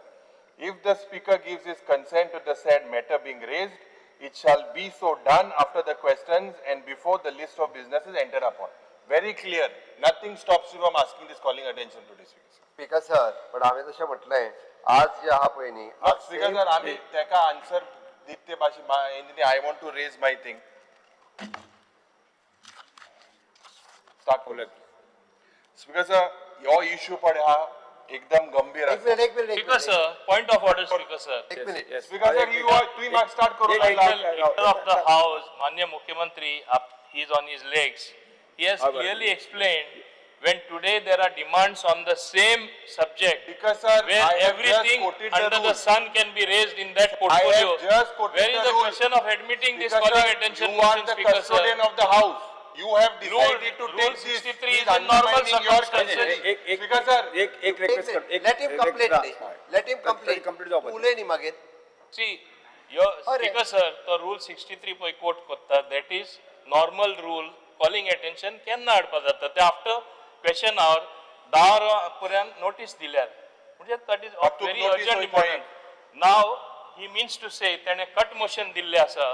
Speaker 2: If the speaker gives his consent to the said matter being raised, it shall be so done after the questions and before the list of business is entered upon. Very clear. Nothing stops you from asking this calling attention to this.
Speaker 5: Speaker sir, पण हांवें तशें म्हटलें आज जे आहा पळय न्ही,
Speaker 2: स्पीकर सर, आमी तेका आन्सर दित ते भाशेन I want to raise my thing. Start. Speaker sir, हो इश्यू पळय हा एकदम गंभीर
Speaker 5: एक मिनिट, एक minute,
Speaker 13: Speaker sir, point of order, Speaker sir.
Speaker 5: एक मिनिट.
Speaker 2: स्पीकर सर, तुवें म्हाका स्टार्ट करूं लागला.
Speaker 13: Leader of the house, Manya Mukhyamantri, he is on his legs. He has clearly explained when today there are demands on the same subject.
Speaker 2: Because sir,
Speaker 13: where
Speaker 2: I have just
Speaker 13: everything
Speaker 2: quoted the
Speaker 13: under the
Speaker 2: rule.
Speaker 13: sun can be raised in that portfolio.
Speaker 2: I have just quoted
Speaker 13: Where is
Speaker 2: the
Speaker 13: the
Speaker 2: rule.
Speaker 13: question of admitting this
Speaker 2: Because
Speaker 13: calling
Speaker 2: sir,
Speaker 13: attention
Speaker 2: you are
Speaker 13: motion,
Speaker 2: the
Speaker 13: Speaker sir?
Speaker 2: custodian of the house. You have decided to
Speaker 13: Rule
Speaker 2: take this.
Speaker 13: 63
Speaker 2: He
Speaker 13: is in normal
Speaker 2: undermining your
Speaker 13: circumstances.
Speaker 2: custody. Speaker sir,
Speaker 3: एक रिक्वेस्ट कर, एक
Speaker 5: let him complete, let him complete.
Speaker 3: Complete जावपाक
Speaker 5: उलय न्ही मागीर.
Speaker 13: See, your
Speaker 5: अरे.
Speaker 13: Speaker sir, तो rule 63 पळय कोट करता, that is normal rule calling attention केन्ना हाडपा जाता ते आफ्टर क्वेश्चन our 10 वरां पर्यंत नोटीस दिल्यार, म्हणजे that is
Speaker 2: But
Speaker 13: very
Speaker 2: notice
Speaker 13: urgent
Speaker 2: वयता
Speaker 13: important. Now he means to say तेणें कट मोशन दिल्लें आसा,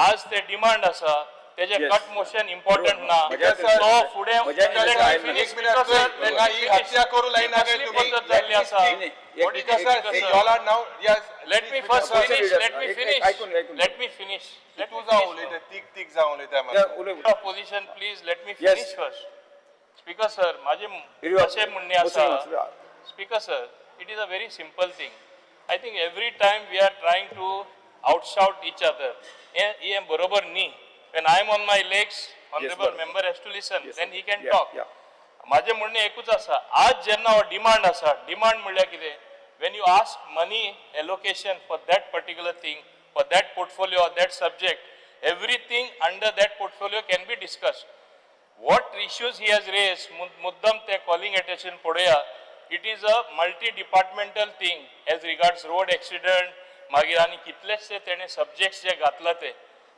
Speaker 13: आज ते डिमांड आसा, तेजें कट मोशन इम्पॉर्टंट ना, तो फुडें
Speaker 3: म्हज्या
Speaker 13: let me finish,
Speaker 2: एक minute,
Speaker 13: Speaker sir, let me
Speaker 2: he
Speaker 13: finish.
Speaker 2: हत्या करू लायना
Speaker 13: कसली पद्दत जाल्ली आसा?
Speaker 2: Speaker sir, see, you all are now, yes.
Speaker 13: Let me first finish, let me finish.
Speaker 3: आयकून आयकून.
Speaker 13: Let me finish. Let
Speaker 2: तूं
Speaker 13: me
Speaker 2: जावं
Speaker 13: finish.
Speaker 2: उलयता, तीग तीग जावं उलयता म्हाका.
Speaker 3: उलय.
Speaker 13: Of position, please let me finish first. Speaker sir, माझे अशें म्हणणें आसा. Speaker sir, it is a very simple thing. I think every time we are trying to outshout each other. हें बरोबर न्ही. When I am on my legs, honorable member has to listen, then he can talk. माझें म्हणणें एकूच आसा, आज जेन्ना हो डिमांड आसा, डिमांड म्हणल्यार कितें, when you ask money allocation for that particular thing, for that portfolio or that subject, everything under that portfolio can be discussed. What issues he has raised, muddam te calling attention पळोवया, it is a multi-departmental thing as regards road accident, मागीर आनी कितलेशे तेणे subjects जे घातला ते.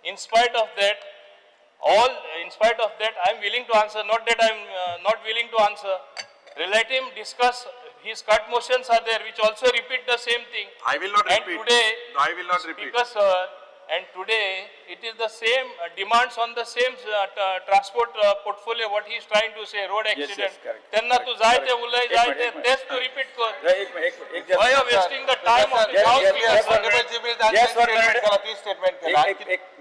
Speaker 13: In spite of that, all, in spite of that, I am willing to answer, not that I am not willing to answer. Let him discuss, his cut motions are there, which also repeat the same thing.
Speaker 2: I will not
Speaker 13: And
Speaker 2: repeat.
Speaker 13: today,
Speaker 2: I will not repeat.
Speaker 13: Speaker sir, and today it is the same demands on the same transport portfolio, what he is trying to say, road accident. तेन्ना तूं जाय ते उलय, जाय ते तेच तूं रिपीट कर. Why you are wasting the time of the house, Speaker sir?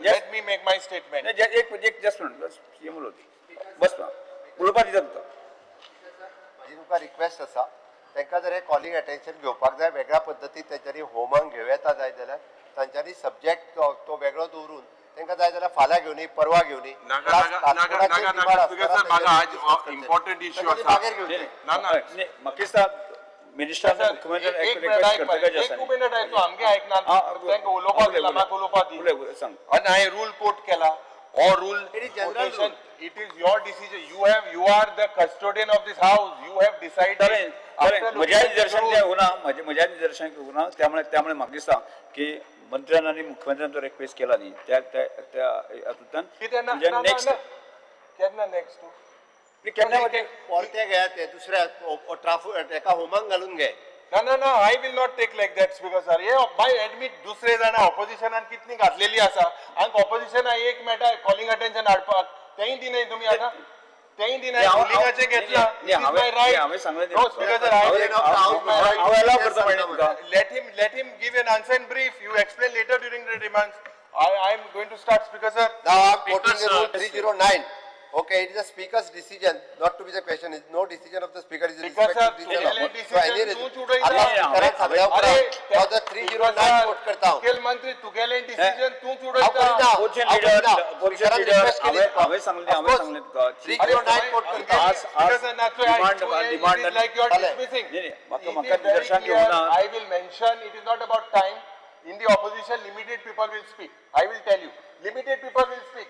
Speaker 2: Let me make my statement.
Speaker 3: एक जस्ट मिनिट, बस सीएम उलोवती, बस ना उलोवपा दिता तुका.
Speaker 5: म्हजी तुमकां रिक्वेस्ट आसा, तांकां जर हे कॉलिंग अटेन्शन घेवपाक जाय वेगळ्या पद्दतीन तेंच्यांनी होमांक घेवं येता जाय जाल्यार तांच्यांनी सब्जेक्ट तो वेगळो दवरून तांकां जाय जाल्यार फाल्यां घेवनी, परवा घेवनी.
Speaker 2: इम्पॉर्टंट इश्यू आसा.
Speaker 5: ना
Speaker 3: ना, म्हाका दिसता मिनिस्टरान मुख्यमंत्र्यान एक रिक्वेस्ट करतकच आसा.
Speaker 2: एक मिनिट आयक, तूं आमगे आयकना, तांकां उलोवपाक दिला, म्हाका उलोवपाक दी.
Speaker 3: उलय सांग.
Speaker 2: आनी हांवें रूल कोट केला, हो rule
Speaker 5: It is general rule.
Speaker 2: It is your decision. You are the custodian of this house. You have decided.
Speaker 3: म्हज्या निदर्शन तें उरना, म्हज्या निदर्शन उरना. त्यामुळे त्यामुळे म्हाका दिसता की मंत्र्यान आनी मुख्यमंत्र्यान जो रिक्वेस्ट केला न्ही त्या त्या त्या हातूंतल्यान
Speaker 2: नेक्स्ट केन्ना नेक्स्ट
Speaker 3: केन्ना
Speaker 5: परते घेया ते दुसऱ्या ट्राफिक एका होमांक घालून घे.
Speaker 2: ना ना ना, I will not take like that speaker sir. हे बाय एडमीट दुसरे जाणां ऑपोजिशनान कितली घातलेली आसा, आमकां ऑपोजिशनाक एक मेळटा कॉलिंग अटेन्शन हाडपाक, तेंय दिनाय तुमी आतां.
Speaker 7: तेंय दिना रुलिंगाचें घेतला.
Speaker 3: हांवें सांगलें.
Speaker 7: No speaker sir,
Speaker 3: हांव एलाव करता म्हणलें तुका.
Speaker 7: Let him give an answer in brief. You explain later during the demands. I am going to start, Speaker sir.
Speaker 5: Now I am quoting the rule 309. Okay, it is the speaker's decision, not to be the question. It's no decision of the speaker, is a respective decision. So any आता स्पीकरान सांगल्या उपरांत हांव the 309 कोट करता.
Speaker 7: मुखेलमंत्री तुगेलें डिसिजन तूंच उडयता.
Speaker 3: ऑपोजिशन लीडर, हांवें सांगलें, हांवें सांगलें तुका
Speaker 5: 309 कोट करता.
Speaker 3: आज demand demand
Speaker 7: like you are dismissing.
Speaker 3: म्हाका म्हाका निदर्शन घेवना.
Speaker 7: I will mention it is not about time. In the opposition, limited people will speak. I will tell you. Limited people will speak.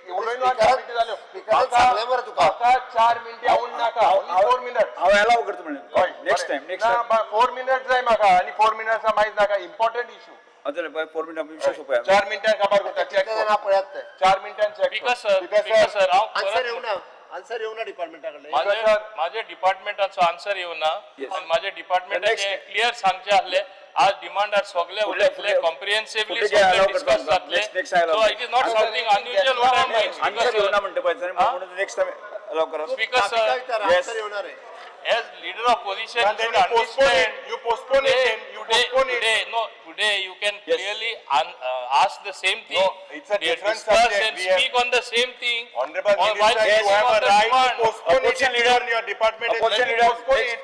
Speaker 5: स्पीकरान सांगलें मरे तुका.
Speaker 7: 4 मिनटां उन नाका. Only 4 minutes.
Speaker 3: हांव एलाव करता म्हणलें. Next time, next time.
Speaker 7: 4 minutes जाय म्हाका आनी 4 मिनट्स मागीर नाका. Important issue.
Speaker 3: चल 4 मिनटां विशय सोंपया.
Speaker 7: 4 मिनटां काबार करता. चेक
Speaker 5: पळयात ते.
Speaker 7: 4 मिनटां check.
Speaker 13: Speaker sir, speaker sir, हांव
Speaker 5: आन्सर येवना. आन्सर येवना डिपार्टमेंटा कडल्यान.
Speaker 13: माझे डिपार्टमेंटाचो आन्सर येवना आनी माझे डिपार्टमेंटाचे क्लियर सांगचें आसलें. आज डिमांडार सगळे उलयतले, कॉम्प्रिहेन्सिवली सगळे डिस्कस जातले. So it is not something unusual what I am doing.
Speaker 3: Answer येवना म्हणटा पळय, म्हणून नेक्स्ट टाइम अलाव करा.
Speaker 13: स्पीकर सर,
Speaker 5: आन्सर येवना रे.
Speaker 13: As leader of opposition, you should understand.
Speaker 7: You postpone it. You postpone it.
Speaker 13: Today, no, today you can clearly ask the same thing.
Speaker 7: No, it's a different subject.
Speaker 13: And speak on the same thing.
Speaker 7: Honorable Minister, you have a right to postpone it. Leader in your department.
Speaker 3: Opposition leader,
Speaker 7: postpone it.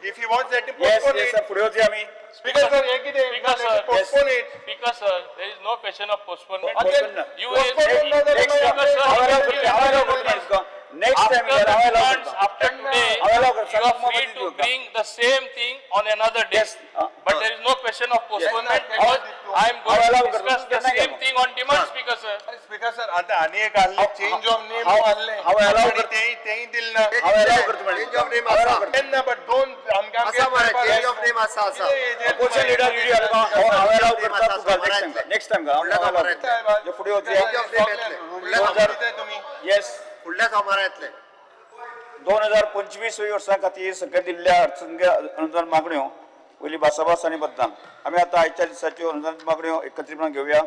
Speaker 7: If he wants, let him postpone it.
Speaker 3: Yes, sir. फुडें वचया आमी.
Speaker 7: Speaker sir,
Speaker 13: Speaker sir,
Speaker 7: postpone it.
Speaker 13: Speaker sir, there is no question of postponement.
Speaker 3: You next time,
Speaker 13: after today, you are free to bring the same thing on another day.
Speaker 3: Yes,
Speaker 13: but there is no question of postponement because I am going to discuss the same thing on demand, Speaker sir.
Speaker 7: Speaker sir, आता आनी एक आहले change of name आहले.
Speaker 3: हांव allow करता.
Speaker 7: तेंय दिल ना.
Speaker 3: हांव allow करता.
Speaker 5: Change of name आसा.
Speaker 7: ना, but don't
Speaker 5: आसा मरे, change of name आसा आसा.
Speaker 3: Opposition leader हांव allow करता तुका next time. Next time हांव allow करता. फुडें वचया.
Speaker 5: Change of name येतलें.
Speaker 3: Yes.
Speaker 5: फुडल्या सोमारा येतले.
Speaker 3: 2025 वर्सां खातीर सकयल दिल्ल्या अर्थसंकल्पीय अनुदान मागण्यो वयली भासाभास आनी मतदान. आमी आतां आयच्या दिसाच्यो अनुदान मागण्यो एकत्रीपणान घेवया.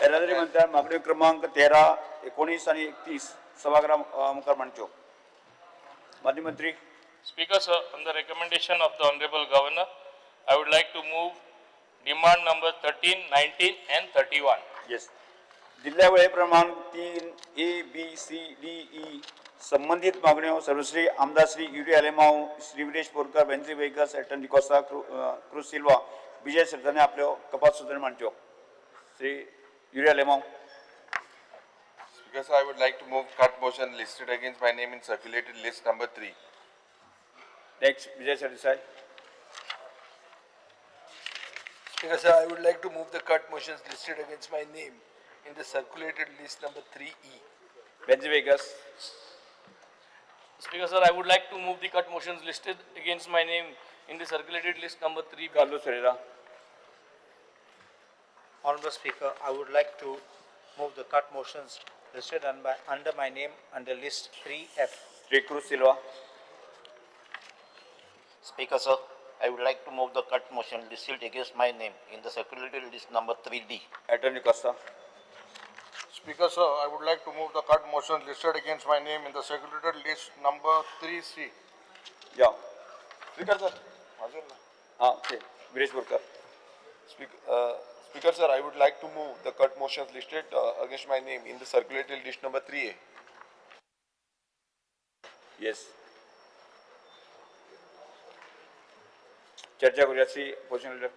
Speaker 3: येरादारी मंत्र्यान मागण्यो क्रमांक 13, 19 आनी 31 सभागृहा मुखार मांडच्यो. माननीय मंत्री.
Speaker 13: Speaker sir, on the recommendation of the honourable governor, I would like to move demand number 13, 19 and 31.
Speaker 3: Yes. दिल्ल्या वेळेप्रमाण 3 A B C D E संबंधित मागण्यो सर्वश्री आमदार श्री युरी आलेमाव, श्री विरेश बोरकर, बेंजी वेगस, एटन डिकोस्ता, क्रूज सिल्वा, विजय सरदेसाय आपल्यो कपात सुचोवण्यो मांडच्यो. Shri Yuri Alemao.
Speaker 2: Speaker sir, I would like to move cut motion listed against my name in circulated list number 3.
Speaker 3: Next, Vijay Sardesai.
Speaker 12: Speaker sir, I would like to move the cut motions listed against my name in the circulated list number 3E.
Speaker 3: Benji Vegas.
Speaker 13: Speaker sir, I would like to move the cut motions listed against my name in the circulated list number 3.
Speaker 3: Carlos Ferreira.
Speaker 14: Honorable Speaker, I would like to move the cut motions listed under my name under list 3F.
Speaker 3: Shri Cruz Silva.
Speaker 15: Speaker sir, I would like to move the cut motion listed against my name in the circulated list number 3D.
Speaker 3: Attorney Costa.
Speaker 1: Speaker sir, I would like to move the cut motion listed against my name in the circulated list number 3C.
Speaker 3: Yeah.
Speaker 7: Speaker sir.
Speaker 3: Okay. Viresh Borkar.
Speaker 7: Speaker sir, I would like to move the cut motions listed against my name in the circulated list number 3A.
Speaker 3: Yes. चर्चा करूया. Shri opposition leader.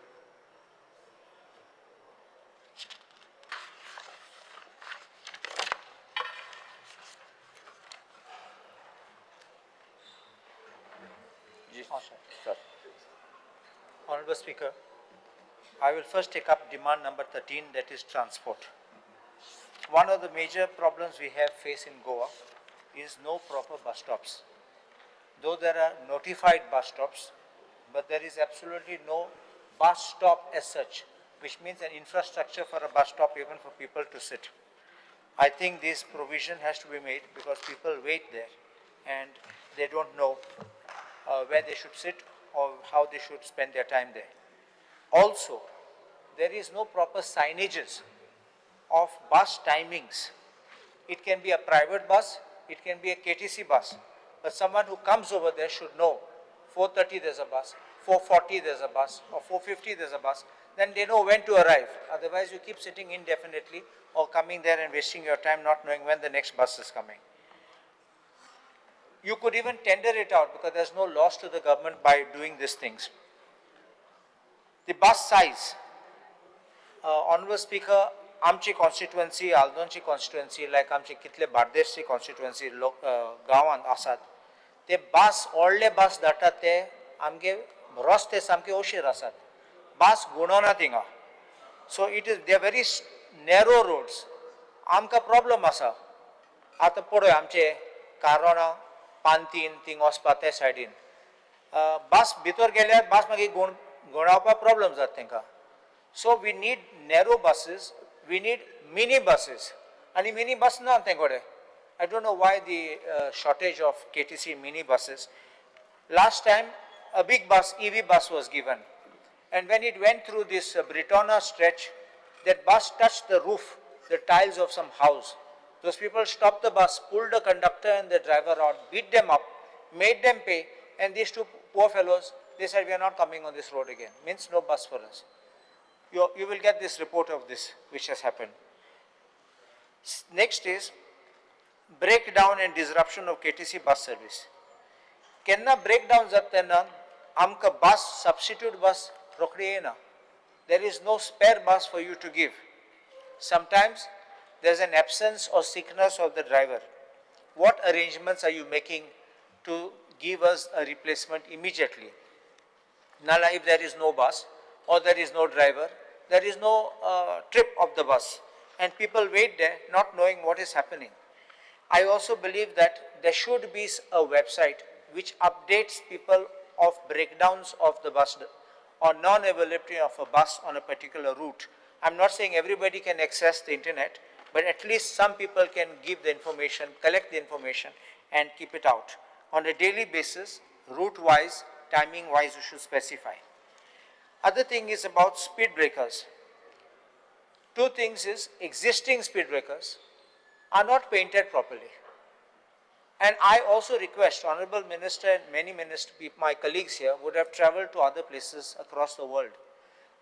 Speaker 3: Sir.
Speaker 14: Honorable Speaker, I will first take up demand number 13, that is transport. One of the major problems we have faced in Goa is no proper bus stops. Though there are notified bus stops, but there is absolutely no bus stop as such, which means an infrastructure for a bus stop even for people to sit. I think this provision has to be made because people wait there and they don't know where they should sit or how they should spend their time there. Also, there is no proper signages of bus timings. It can be a private bus, it can be a KTC bus, But someone who comes over there should know 4:30 there's a bus, 4:40 there's a bus, or 4:50 there's a bus. Then they know when to arrive. Otherwise, you keep sitting indefinitely or coming there and wasting your time not knowing when the next bus is coming. You could even tender it out because there's no loss to the government by doing these things. The bus size. Honorable Speaker, आमची constituency, आल्दोनची constituency, like आमचे कितले बार्देसची constituency लोक गांवांत आसात, ते बस व्हडले बस धाडटात ते आमगे रस्ते सामके अशीर आसात, बस गुणना थिंगा. So it is they very narrow roads. आमकां प्रॉब्लम आसा. आतां पळय आमचे कारोणा पांतीन थिंग वचपा ते सायडीन बस भितर गेल्यार बस मागीर गुणावपाक प्रॉब्लम जाता तांकां. So we need narrow buses, we need mini buses. आनी मिनी बस ना ते कडेन. I don't know why the shortage of KTC mini buses. Last time a big bus, EV bus was given. And when it went through this Britona stretch, that bus touched the roof, the tiles of some house. Those people stopped the bus, pulled the conductor and the driver out, beat them up, made them pay, and these two poor fellows, they said, we are not coming on this road again. Means no bus for us. You will get this report of this, which has happened. Next is breakdown and disruption of KTC bus service. Kenna breakdown जाता तेन्ना आमकां बस, substitute bus रोखडी येना. There is no spare bus for you to give. Sometimes there's an absence or sickness of the driver. What arrangements are you making to give us a replacement immediately? Nala, if there is no bus or there is no driver, there is no trip of the bus, and people wait there not knowing what is happening. I also believe that there should be a website which updates people of breakdowns of the bus or non-availability of a bus on a particular route. I'm not saying everybody can access the internet, but at least some people can give the information, collect the information, and keep it out. On a daily basis, route-wise, timing-wise, you should specify. Other thing is about speed breakers. Two things is existing speed breakers are not painted properly. And I also request Honorable Minister and many minister, my colleagues here would have traveled to other places across the world.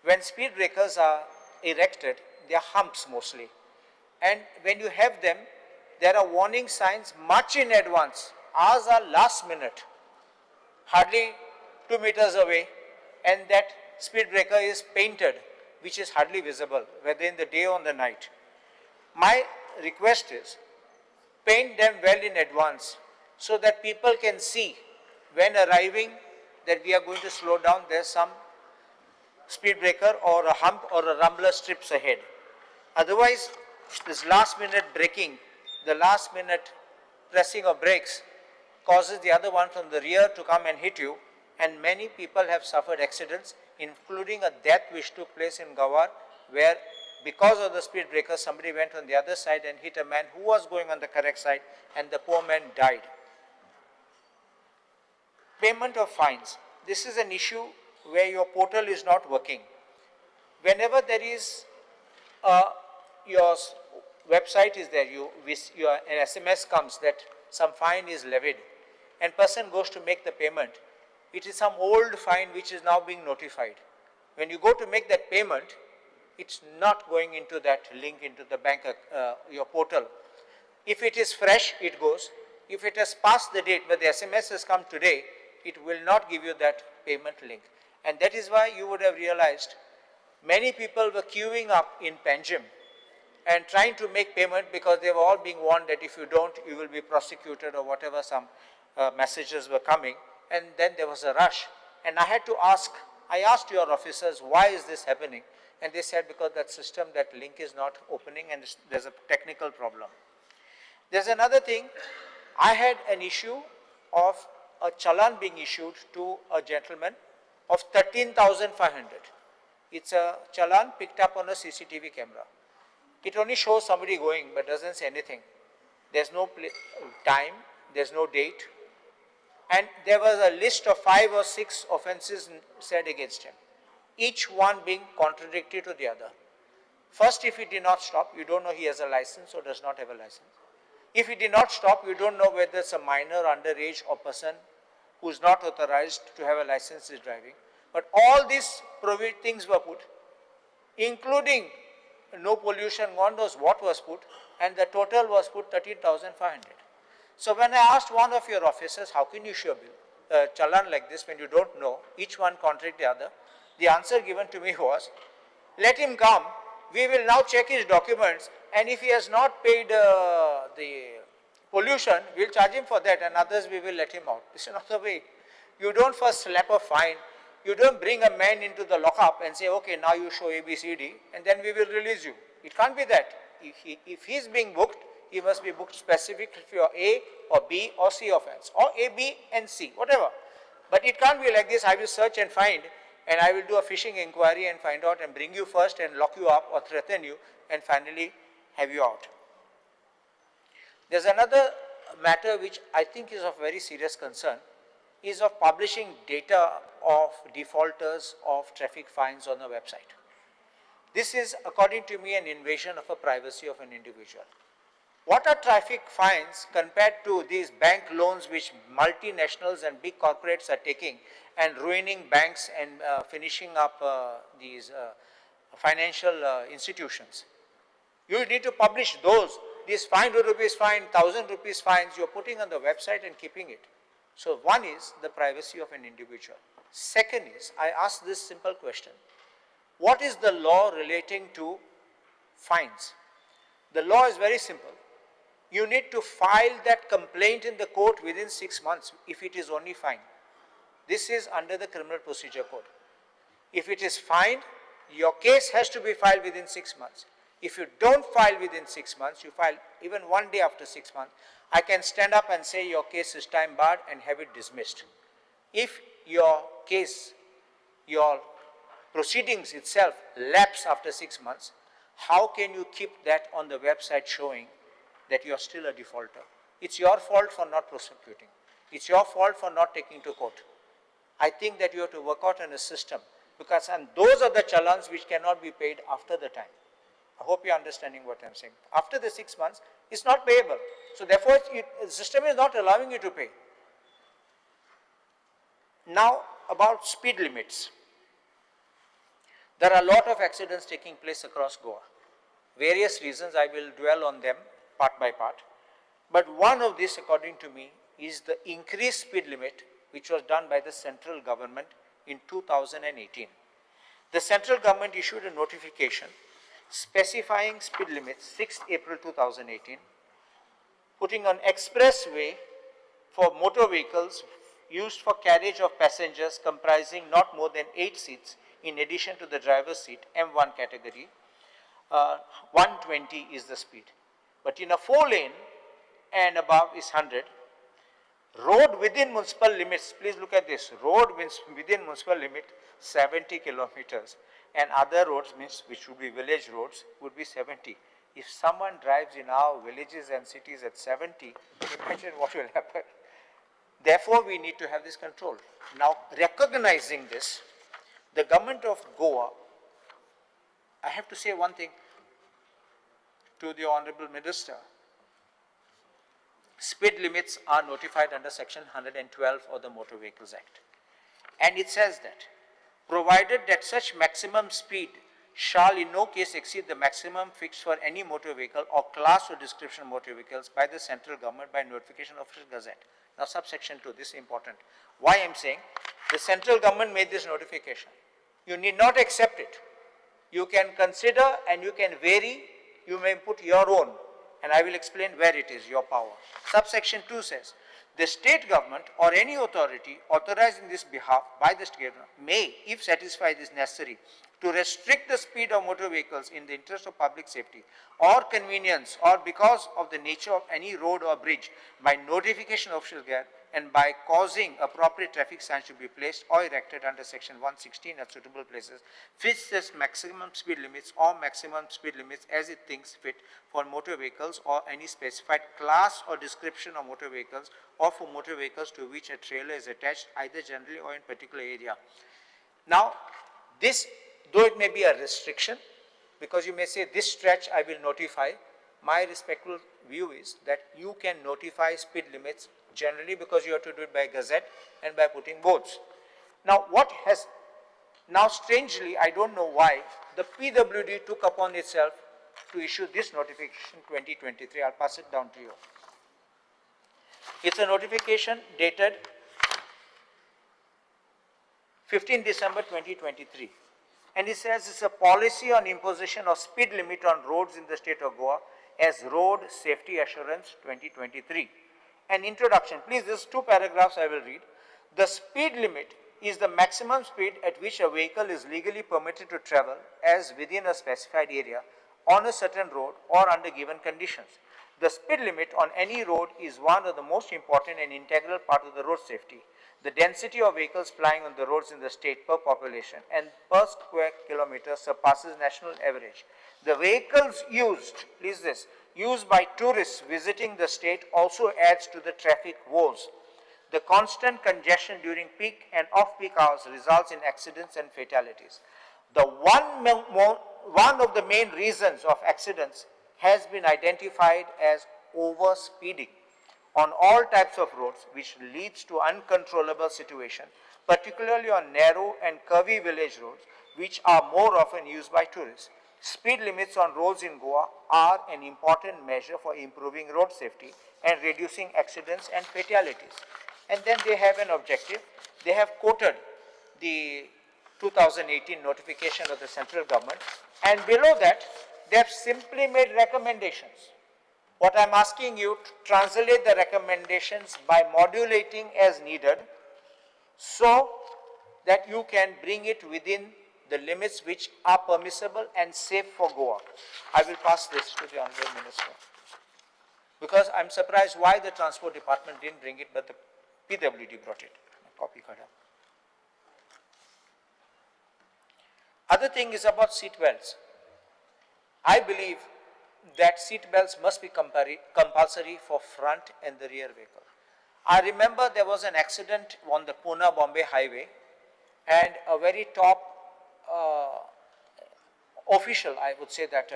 Speaker 14: When speed breakers are erected, they are humps mostly. And when you have them, there are warning signs much in advance. Ours are last minute, hardly 2 meters away, and that speed breaker is painted, which is hardly visible, whether in the day or in the night. My request is, paint them well in advance so that people can see when arriving that we are going to slow down, there's some speed breaker or a hump or a rumbler strips ahead. Otherwise, this last minute braking, the last minute pressing of brakes causes the other one from the rear to come and hit you, and many people have suffered accidents, including a death which took place in Gawar, where because of the speed breaker, somebody went on the other side and hit a man who was going on the correct side, and the poor man died. Payment of fines. This is an issue where your portal is not working. Whenever there is your website is there, an SMS comes that some fine is levied, and person goes to make the payment. It is some old fine which is now being notified. When you go to make that payment, it's not going into that link into the bank, your portal. If it is fresh, it goes. If it has passed the date, but the SMS has come today, it will not give you that payment link. And that is why you would have realized many people were queuing up in Panjim and trying to make payment because they were all being warned that if you don't, you will be prosecuted or whatever some messages were coming. And then there was a rush. And I had to ask, I asked your officers, why is this happening? And they said because that system, that link is not opening and there's a technical problem. There's another thing. I had an issue of a challan being issued to a gentleman of 13,500. It's a challan picked up on a CCTV camera. It only shows somebody going but doesn't say anything. There's no time, there's no date. And there was a list of 5 or 6 offenses said against him, each one being contradictory to the other. First, if he did not stop, you don't know he has a license or does not have a license. If he did not stop, you don't know whether it's a minor, underage, or person who is not authorized to have a license is driving. But all these things were put, including no pollution, God knows what was put, and the total was put 13,500. So when I asked one of your officers, how can you issue a bill, challan like this when you don't know, each one contradict the other, the answer given to me was, let him come, we will now check his documents, and if he has not paid the pollution, we'll charge him for that, and others we will let him out. This is not the way. You don't first slap a fine, you don't bring a man into the lockup and say, okay, now you show A, B, C, D, and then we will release you. It can't be that. If he's being booked, he must be booked specifically for A or B or C offense, or A, B and C, whatever. But it can't be like this, I will search and find, and I will do a fishing inquiry and find out and bring you first and lock you up or threaten you and finally have you out. There's another matter which I think is of very serious concern, is of publishing data of defaulters of traffic fines on the website. This is, according to me, an invasion of a privacy of an individual. What are traffic fines compared to these bank loans which multinationals and big corporates are taking and ruining banks and finishing up these financial institutions? You need to publish those. These 500 rupees fine, 1,000 rupees fines, you're putting on the website and keeping it. So one is the privacy of an individual. Second is, I ask this simple question. What is the law relating to fines? The law is very simple. You need to file that complaint in the court within 6 months if it is only fine. This is under the Criminal Procedure Code. If it is fined, your case has to be filed within 6 months. If you don't file within 6 months, you file even one day after 6 months, I can stand up and say your case is time barred and have it dismissed. If your case, your proceedings itself lapse after 6 months, how can you keep that on the website showing that you are still a defaulter? It's your fault for not prosecuting. It's your fault for not taking to court. I think that you have to work out on a system, because and those are the challans which cannot be paid after the time. I hope you're understanding what I'm saying. After the 6 months, it's not payable. So therefore, the system is not allowing you to pay. Now, about speed limits. There are a lot of accidents taking place across Goa. Various reasons, I will dwell on them part by part. But one of this, according to me, is the increased speed limit which was done by the central government in 2018. The central government issued a notification specifying speed limits 6th April 2018, putting on expressway for motor vehicles used for carriage of passengers comprising not more than 8 seats in addition to the driver's seat, M1 category, 120 is the speed. But in a 4-lane and above is 100. Road within municipal limits, please look at this, road within municipal limit 70 kilometers, and other roads, means which would be village roads, would be 70. If someone drives in our villages and cities at 70, imagine what will happen. Therefore, we need to have this control. Now, recognizing this, the government of Goa, I have to say one thing to the Honorable Minister. Speed limits are notified under Section 112 of the Motor Vehicles Act. And it says that, provided that such maximum speed shall in no case exceed the maximum fixed for any motor vehicle or class or description of motor vehicles by the central government by notification of the Gazette. Now, subsection 2, this is important. Why I am saying, the central government made this notification. You need not accept it. You can consider and you can vary, you may put your own, and I will explain where it is, your power. Subsection 2 says, the state government or any authority authorized in this behalf by the state government may, if satisfied is necessary, to restrict the speed of motor vehicles in the interest of public safety or convenience or because of the nature of any road or bridge by notification of official gazette and by causing appropriate traffic signs to be placed or erected under section 116 at suitable places, fix this maximum speed limits or maximum speed limits as it thinks fit for motor vehicles or any specified class or description of motor vehicles or for motor vehicles to which a trailer is attached either generally or in particular area. Now, this, though it may be a restriction, because you may say this stretch I will notify, My respectful view is that you can notify speed limits generally because you have to do it by gazette and by putting boards. Now now strangely, I don't know why, the PWD took upon itself to issue this notification 2023. I'll pass it down to you. It's a notification dated 15 December 2023. And it says it's a policy on imposition of speed limit on roads in the state of Goa as Road Safety Assurance 2023. An introduction, please, this 2 paragraphs I will read. The speed limit is the maximum speed at which a vehicle is legally permitted to travel as within a specified area on a certain road or under given conditions. The speed limit on any road is one of the most important and integral part of the road safety. The density of vehicles plying on the roads in the state per population and per square kilometer surpasses national average. The vehicles used, please this, used by tourists visiting the state also adds to the traffic woes. The constant congestion during peak and off-peak hours results in accidents and fatalities. The one of the main reasons of accidents has been identified as over-speeding on all types of roads, which leads to uncontrollable situation, particularly on narrow and curvy village roads, which are more often used by tourists. Speed limits on roads in Goa are an important measure for improving road safety and reducing accidents and fatalities. And then they have an objective. They have quoted the 2018 notification of the central government, and below that, they have simply made recommendations. What I'm asking you to translate the recommendations by modulating as needed so that you can bring it within the limits which are permissible and safe for Goa. I will pass this to the Honorable Minister, because I'm surprised why the Transport Department didn't bring it, but the PWD brought it. Copy kada. Other thing is about seat belts. I believe that seat belts must be compulsory for front and the rear vehicle. I remember there was an accident on the Pune-Bombay highway, and a very top official, I would say that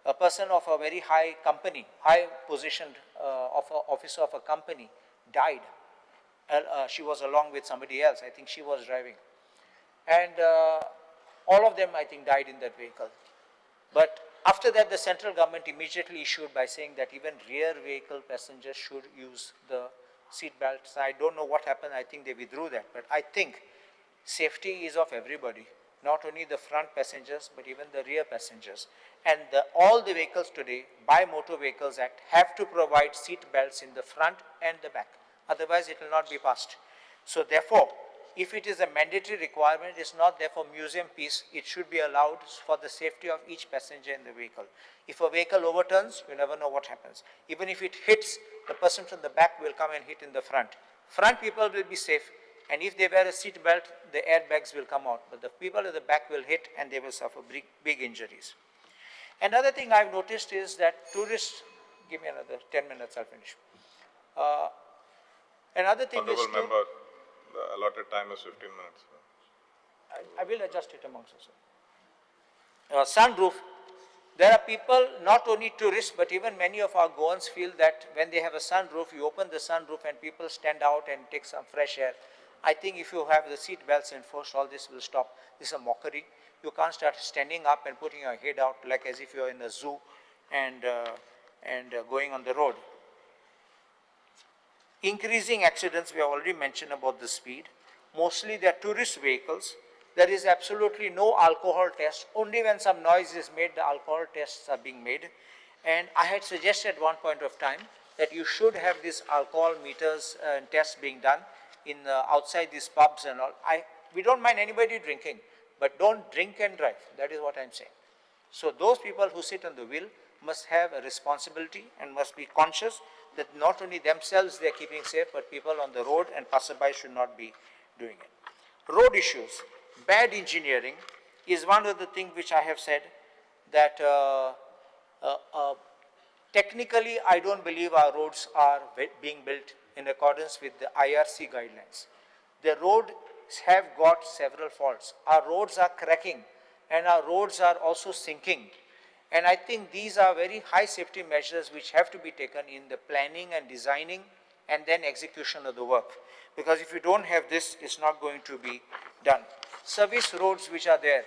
Speaker 14: a person of a very high company, high positioned officer of a company died. She was along with somebody else. I think she was driving. And all of them, I think, died in that vehicle. But after that, the central government immediately issued by saying that even rear vehicle passengers should use the seat belts. I don't know what happened. I think they withdrew that. But I think safety is of everybody, not only the front passengers, but even the rear passengers. And all the vehicles today, by Motor Vehicles Act, have to provide seat belts in the front and the back. Otherwise, it will not be passed. So therefore, if it is a mandatory requirement, it's not therefore museum piece. It should be allowed for the safety of each passenger in the vehicle. If a vehicle overturns, you never know what happens. Even if it hits, the person from the back will come and hit in the front. Front people will be safe, and if they wear a seat belt, the airbags will come out. But the people at the back will hit and they will suffer big, big injuries. Another thing I've noticed is that tourists, give me another 10 minutes, I'll finish. Another thing is,
Speaker 2: Honorable member, the allotted time is 15 minutes.
Speaker 14: I will adjust it amongst us. Sunroof. There are people, not only tourists, but even many of our Goans feel that when they have a sunroof, you open the sunroof and people stand out and take some fresh air. I think if you have the seat belts enforced, all this will stop. This is a mockery. You can't start standing up and putting your head out like as if you're in a zoo and going on the road. Increasing accidents, we have already mentioned about the speed. Mostly they are tourist vehicles. There is absolutely no alcohol test. Only when some noise is made, the alcohol tests are being made. And I had suggested at one point of time that you should have these alcohol meters and tests being done in outside these pubs and all. We don't mind anybody drinking, but don't drink and drive. That is what I'm saying. So those people who sit on the wheel must have a responsibility and must be conscious that not only themselves they are keeping safe, but people on the road and passerby should not be doing it. Road issues. Bad engineering is one of the things which I have said that technically I don't believe our roads are being built in accordance with the IRC guidelines. The roads have got several faults. Our roads are cracking and our roads are also sinking. And I think these are very high safety measures which have to be taken in the planning and designing and then execution of the work. Because if you don't have this, it's not going to be done. Service roads which are there,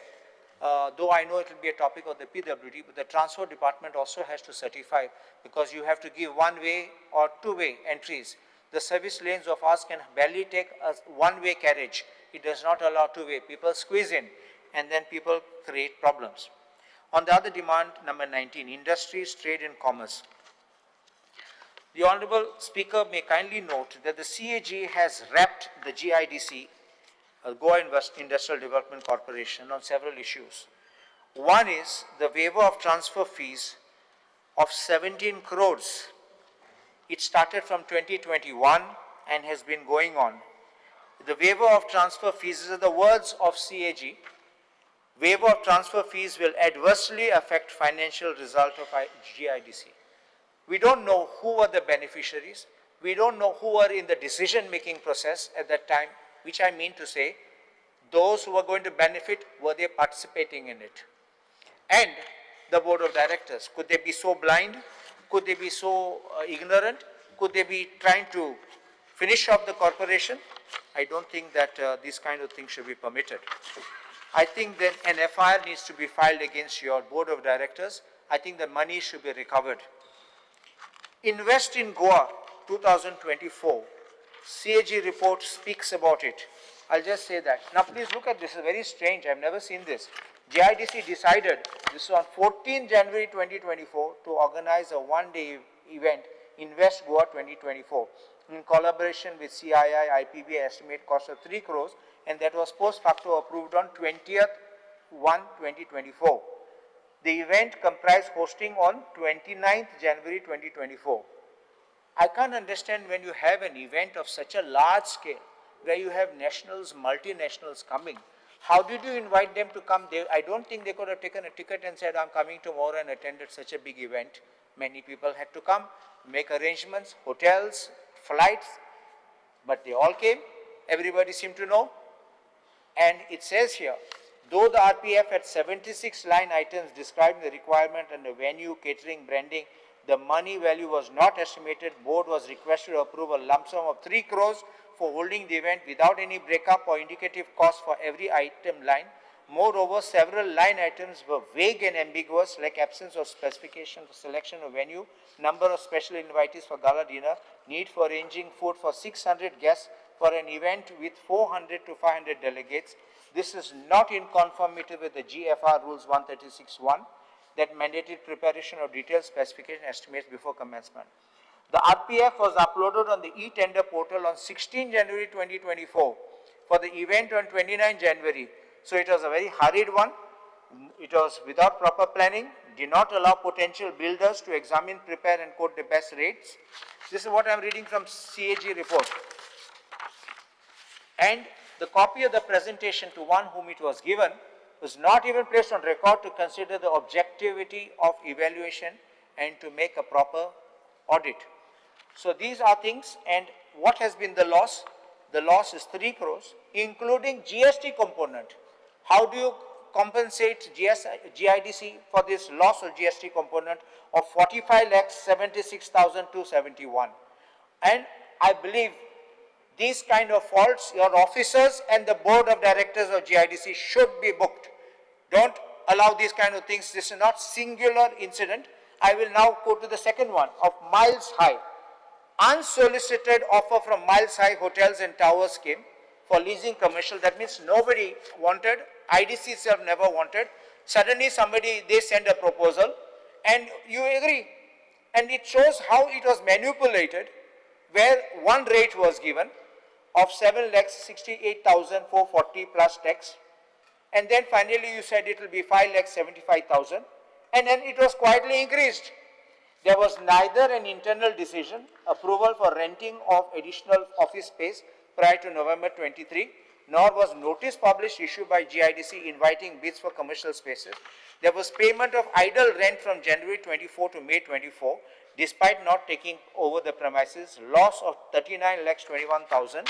Speaker 14: though I know it will be a topic of the PWD, but the transport department also has to certify, because you have to give one-way or two-way entries. The service lanes of ours can barely take a one-way carriage. It does not allow two-way. People squeeze in, and then people create problems. On the other demand, number 19, industries, trade and commerce. The Honorable Speaker may kindly note that the CAG has wrapped the GIDC, Goa Industrial Development Corporation, on several issues. One is the waiver of transfer fees of 17 crores. It started from 2021 and has been going on. The waiver of transfer fees, these are the words of CAG, waiver of transfer fees will adversely affect financial result of GIDC. We don't know who were the beneficiaries. We don't know who were in the decision-making process at that time, which I mean to say, those who were going to benefit, were they participating in it? And the board of directors, could they be so blind? Could they be so ignorant? Could they be trying to finish off the corporation? I don't think that these kind of things should be permitted. I think then an FIR needs to be filed against your board of directors. I think the money should be recovered. Invest in Goa 2024, CAG report speaks about it. I'll just say that. Now please look at this, it's very strange, I've never seen this. GIDC decided, this is on 14 January 2024, to organize a one-day event, Invest Goa 2024, in collaboration with CII, IPB, estimate cost of 3 crores, and that was post facto approved on 20th/1/2024. The event comprised hosting on 29th January 2024. I can't understand when you have an event of such a large scale, where you have nationals, multinationals coming, how did you invite them to come? I don't think they could have taken a ticket and said, I'm coming tomorrow and attended such a big event. Many people had to come, make arrangements, hotels, flights, but they all came. Everybody seemed to know. And it says here, though the RPF had 76 line items describing the requirement and the venue, catering, branding, the money value was not estimated. Board was requested to approve a lump sum of 3 crores for holding the event without any breakup or indicative cost for every item line. Moreover, several line items were vague and ambiguous, like absence of specification for selection of venue, number of special invitees for gala dinner, need for arranging food for 600 guests for an event with 400 to 500 delegates. This is not in conformity with the GFR Rules 136.1 that mandated preparation of detailed specification estimates before commencement. The RPF was uploaded on the e-tender portal on 16 January 2024 for the event on 29 January. So it was a very hurried one. It was without proper planning, did not allow potential builders to examine, prepare and quote the best rates. This is what I am reading from CAG report. And the copy of the presentation to one whom it was given was not even placed on record to consider the objectivity of evaluation and to make a proper audit. So these are things, and what has been the loss? The loss is 3 crores, including GST component. How do you compensate GIDC for this loss of GST component of 45,76,271? And I believe these kind of faults, your officers and the board of directors of GIDC should be booked. Don't allow these kind of things. This is not singular incident. I will now go to the second one of Miles High. Unsolicited offer from Miles High Hotels and Towers came for leasing commercial. That means nobody wanted, IDC itself never wanted. Suddenly somebody, they send a proposal and you agree. And it shows how it was manipulated, where one rate was given of 7,68,440 plus tax. And then finally you said it will be 5,75,000. And then it was quietly increased. There was neither an internal decision, approval for renting of additional office space prior to November 23, nor was notice published issued by GIDC inviting bids for commercial spaces. There was payment of idle rent from January 24 to May 24, despite not taking over the premises, loss of 39,21,000.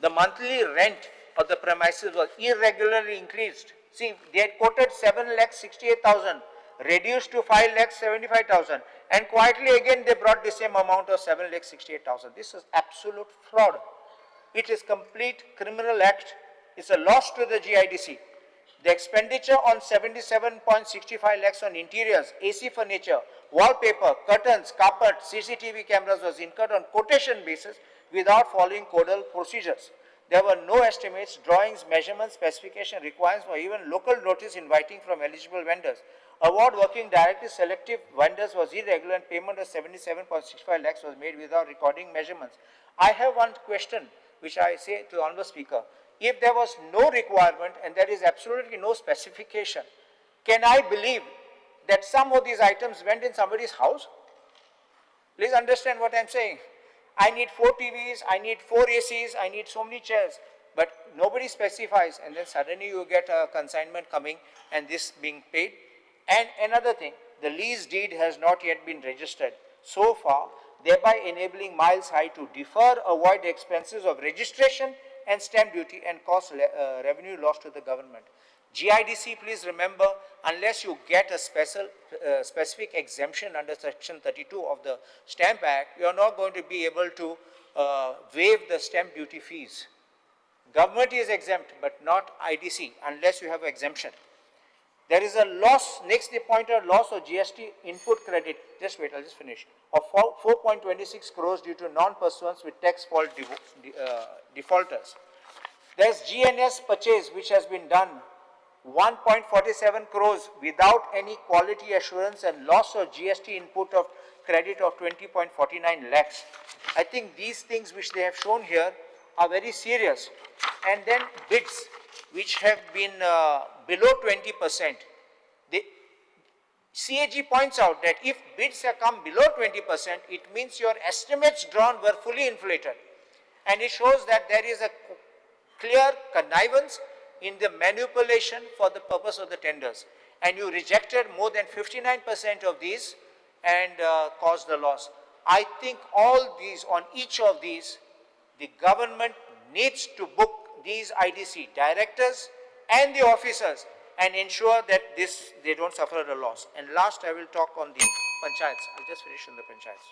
Speaker 14: The monthly rent of the premises was irregularly increased. See, they had quoted 7,68,000, reduced to 5,75,000, and quietly again they brought the same amount of 7,68,000. This is absolute fraud. It is complete criminal act. It's a loss to the GIDC. The expenditure on 77.65 lakhs on interiors, AC furniture, wallpaper, curtains, carpet, CCTV cameras was incurred on quotation basis without following codal procedures. There were no estimates, drawings, measurements, specification requirements, or even local notice inviting from eligible vendors. Award working directly selective vendors was irregular and payment of 77.65 lakhs was made without recording measurements. I have one question which I say to the Honorable Speaker. If there was no requirement and there is absolutely no specification, can I believe that some of these items went in somebody's house? Please understand what I'm saying. I need 4 TVs, I need 4 ACs, I need so many chairs, but nobody specifies, and then suddenly you get a consignment coming and this being paid. And another thing, the lease deed has not yet been registered so far, thereby enabling Miles High to defer, avoid the expenses of registration and stamp duty and cause revenue loss to the government. GIDC, please remember, unless you get a special, specific exemption under Section 32 of the Stamp Act, you are not going to be able to waive the stamp duty fees. Government is exempt, but not IDC, unless you have exemption. There is a loss, next they point out loss of GST input credit, just wait, I'll just finish, of 4.26 crores due to non-pursuance with tax fault defaulters. There's GNS purchase which has been done, 1.47 crores without any quality assurance and loss of GST input of credit of 20.49 lakhs. I think these things which they have shown here are very serious. And then bids which have been below 20%. The CAG points out that if bids have come below 20%, it means your estimates drawn were fully inflated. And it shows that there is a clear connivance in the manipulation for the purpose of the tenders. And you rejected more than 59% of these and caused the loss. I think all these, on each of these, the government needs to book these IDC directors and the officers and ensure that this, they don't suffer a loss. And last, I will talk on the panchayats. I'll just finish on the panchayats.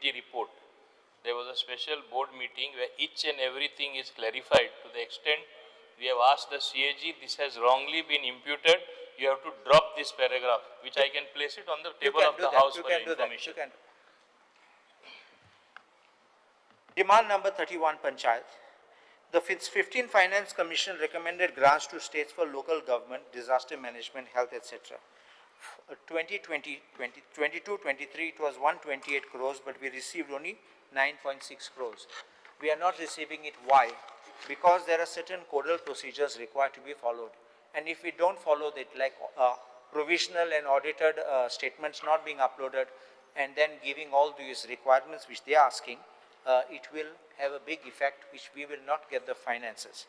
Speaker 13: The report. There was a special board meeting where each and everything is clarified to the extent we have asked the CAG, this has wrongly been imputed. You have to drop this paragraph, which I can place it on the table of the house for your information.
Speaker 14: Demand number 31, Panchayat. The 15 Finance Commission recommended grants to states for local government, disaster management, health, etc. 2020, 22-23, it was 128 crores, but we received only 9.6 crores. We are not receiving it. Why? Because there are certain codal procedures required to be followed. And if we don't follow that, like provisional and audited statements not being uploaded, and then giving all these requirements which they are asking, it will have a big effect, which we will not get the finances.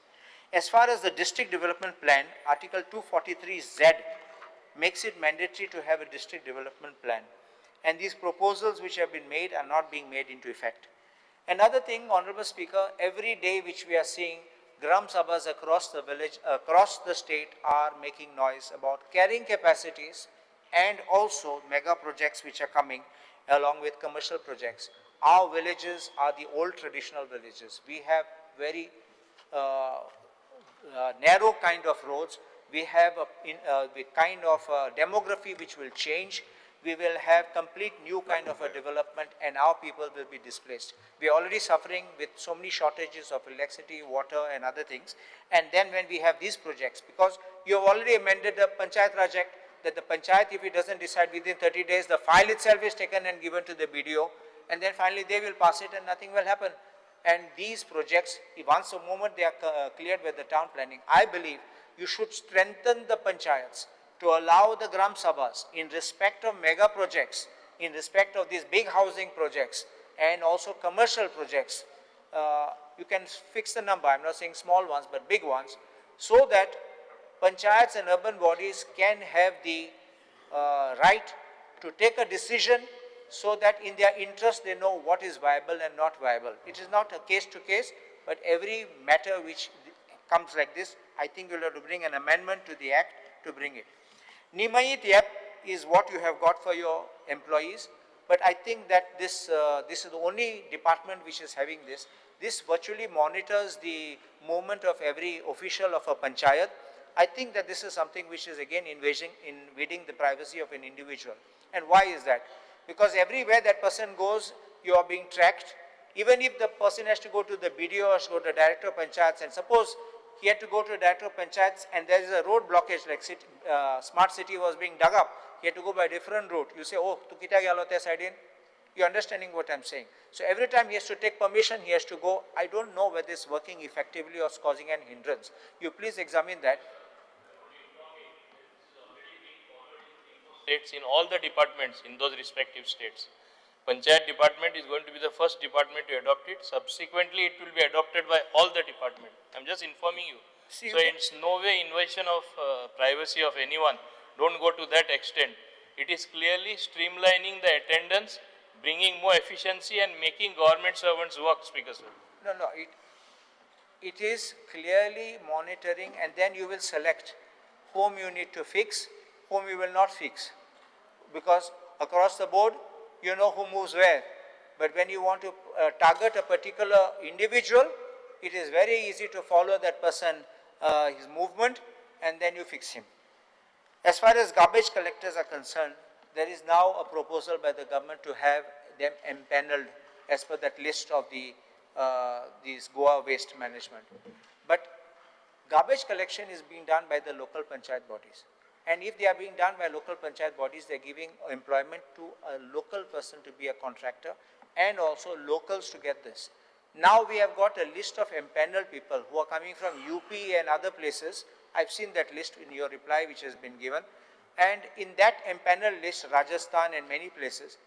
Speaker 14: As far as the district development plan, Article 243Z makes it mandatory to have a district development plan. And these proposals which have been made are not being made into effect. Another thing, Honorable Speaker, every day which we are seeing, Gram Sabhas across the village, across the state are making noise about carrying capacities and also mega projects which are coming along with commercial projects. Our villages are the old traditional villages. We have very narrow kind of roads. We have the kind of demography which will change. We will have complete new kind of a development and our people will be displaced. We are already suffering with so many shortages of electricity, water and other things. And then when we have these projects, because you have already amended the Panchayat Raj Act, that the Panchayat, if it doesn't decide within 30 days, the file itself is taken and given to the BDO, and then finally they will pass it and nothing will happen. And these projects, once a moment they are cleared with the town planning, I believe you should strengthen the panchayats to allow the Gram Sabhas in respect of mega projects, in respect of these big housing projects and also commercial projects. You can fix the number, I'm not saying small ones, but big ones, so that panchayats and urban bodies can have the right to take a decision so that in their interest they know what is viable and not viable. It is not a case to case, but every matter which comes like this, I think you'll have to bring an amendment to the act to bring it. Nimait app is what you have got for your employees, but I think that this is the only department which is having this. This virtually monitors the movement of every official of a panchayat. I think that this is something which is again invading the privacy of an individual. And why is that? Because everywhere that person goes, you are being tracked. Even if the person has to go to the BDO or go to the director of panchayats, and suppose he had to go to the director of panchayats and there is a road blockage, like smart city was being dug up, he had to go by a different route. You say, oh, tu kita galo te side in. You're understanding what I'm saying. So every time he has to take permission, he has to go. I don't know whether it's working effectively or it's causing an hindrance. You please examine that.
Speaker 13: States in all the departments in those respective states. Panchayat department is going to be the first department to adopt it. Subsequently, it will be adopted by all the department. I'm just informing you.
Speaker 14: See,
Speaker 13: so it's no way invasion of privacy of anyone. Don't go to that extent. It is clearly streamlining the attendance, bringing more efficiency and making government servants work, Speaker sir.
Speaker 14: No, no, it is clearly monitoring, and then you will select whom you need to fix, whom you will not fix. Because across the board, you know who moves where. But when you want to target a particular individual, it is very easy to follow that person, his movement, and then you fix him. As far as garbage collectors are concerned, there is now a proposal by the government to have them empaneled as per that list of the these Goa waste management. But garbage collection is being done by the local panchayat bodies. And if they are being done by local panchayat bodies, they are giving employment to a local person to be a contractor and also locals to get this. Now we have got a list of empaneled people who are coming from UP and other places. I've seen that list in your reply which has been given. And in that empaneled list, Rajasthan and many places,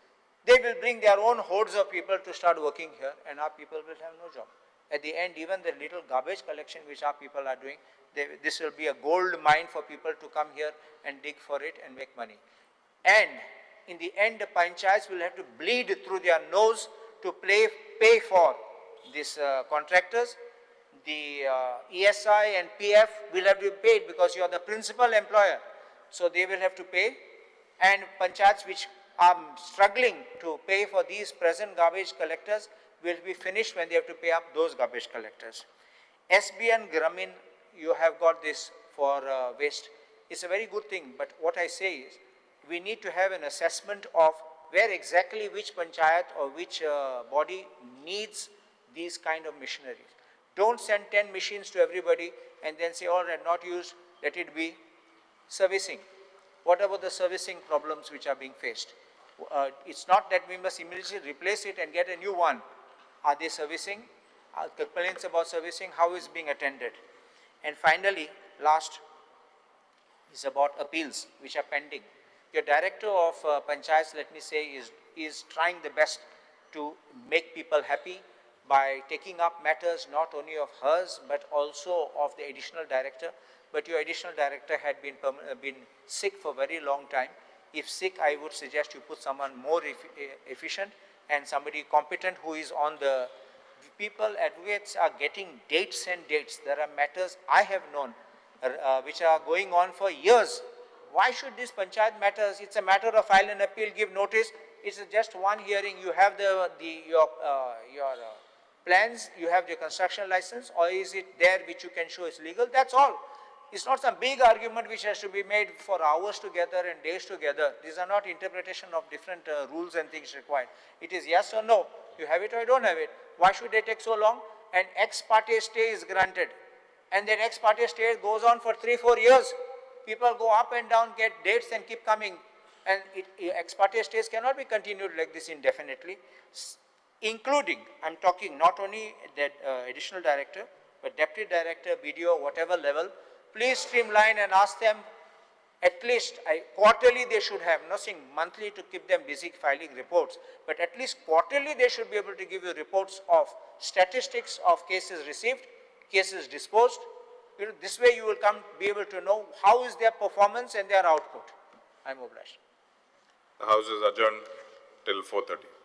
Speaker 14: they will bring their own hordes of people to start working here, and our people will have no job. At the end, even the little garbage collection which our people are doing, this will be a gold mine for people to come here and dig for it and make money. And in the end, the panchayats will have to bleed through their nose to pay for these contractors. The ESI and PF will have to be paid because you are the principal employer. So they will have to pay. And panchayats which are struggling to pay for these present garbage collectors will be finished when they have to pay up those garbage collectors. SBN Gramin, you have got this for waste. It's a very good thing, but what I say is we need to have an assessment of where exactly which panchayat or which body needs these kind of machineries. Don't send 10 machines to everybody and then say, all right, not used, let it be. Servicing. What about the servicing problems which are being faced? It's not that we must immediately replace it and get a new one. Are they servicing? Are complaints about servicing, how is being attended? And finally, last is about appeals which are pending. Your director of panchayats, let me say, is trying the best to make people happy by taking up matters not only of hers but also of the additional director. But your additional director had been sick for a very long time. If sick, I would suggest you put someone more efficient and somebody competent who is on the... People, advocates are getting dates and dates. There are matters I have known which are going on for years. Why should this panchayat matters? It's a matter of file an appeal, give notice. It's just one hearing. You have your plans, you have your construction license, or is it there which you can show is legal? That's all. It's not some big argument which has to be made for hours together and days together. These are not interpretation of different rules and things required. It is yes or no. You have it or you don't have it. Why should they take so long? And ex parte stay is granted. And then ex parte stay goes on for 3-4 years. People go up and down, get dates and keep coming. And ex parte stays cannot be continued like this indefinitely. Including, I'm talking not only the additional director, but deputy director, BDO, whatever level. Please streamline and ask them at least quarterly they should have, not saying monthly to keep them busy filing reports, but at least quarterly they should be able to give you reports of statistics of cases received, cases disposed. You know, this way you will be able to know how is their performance and their output. I am obliged.
Speaker 2: The House is adjourned. till 4:30.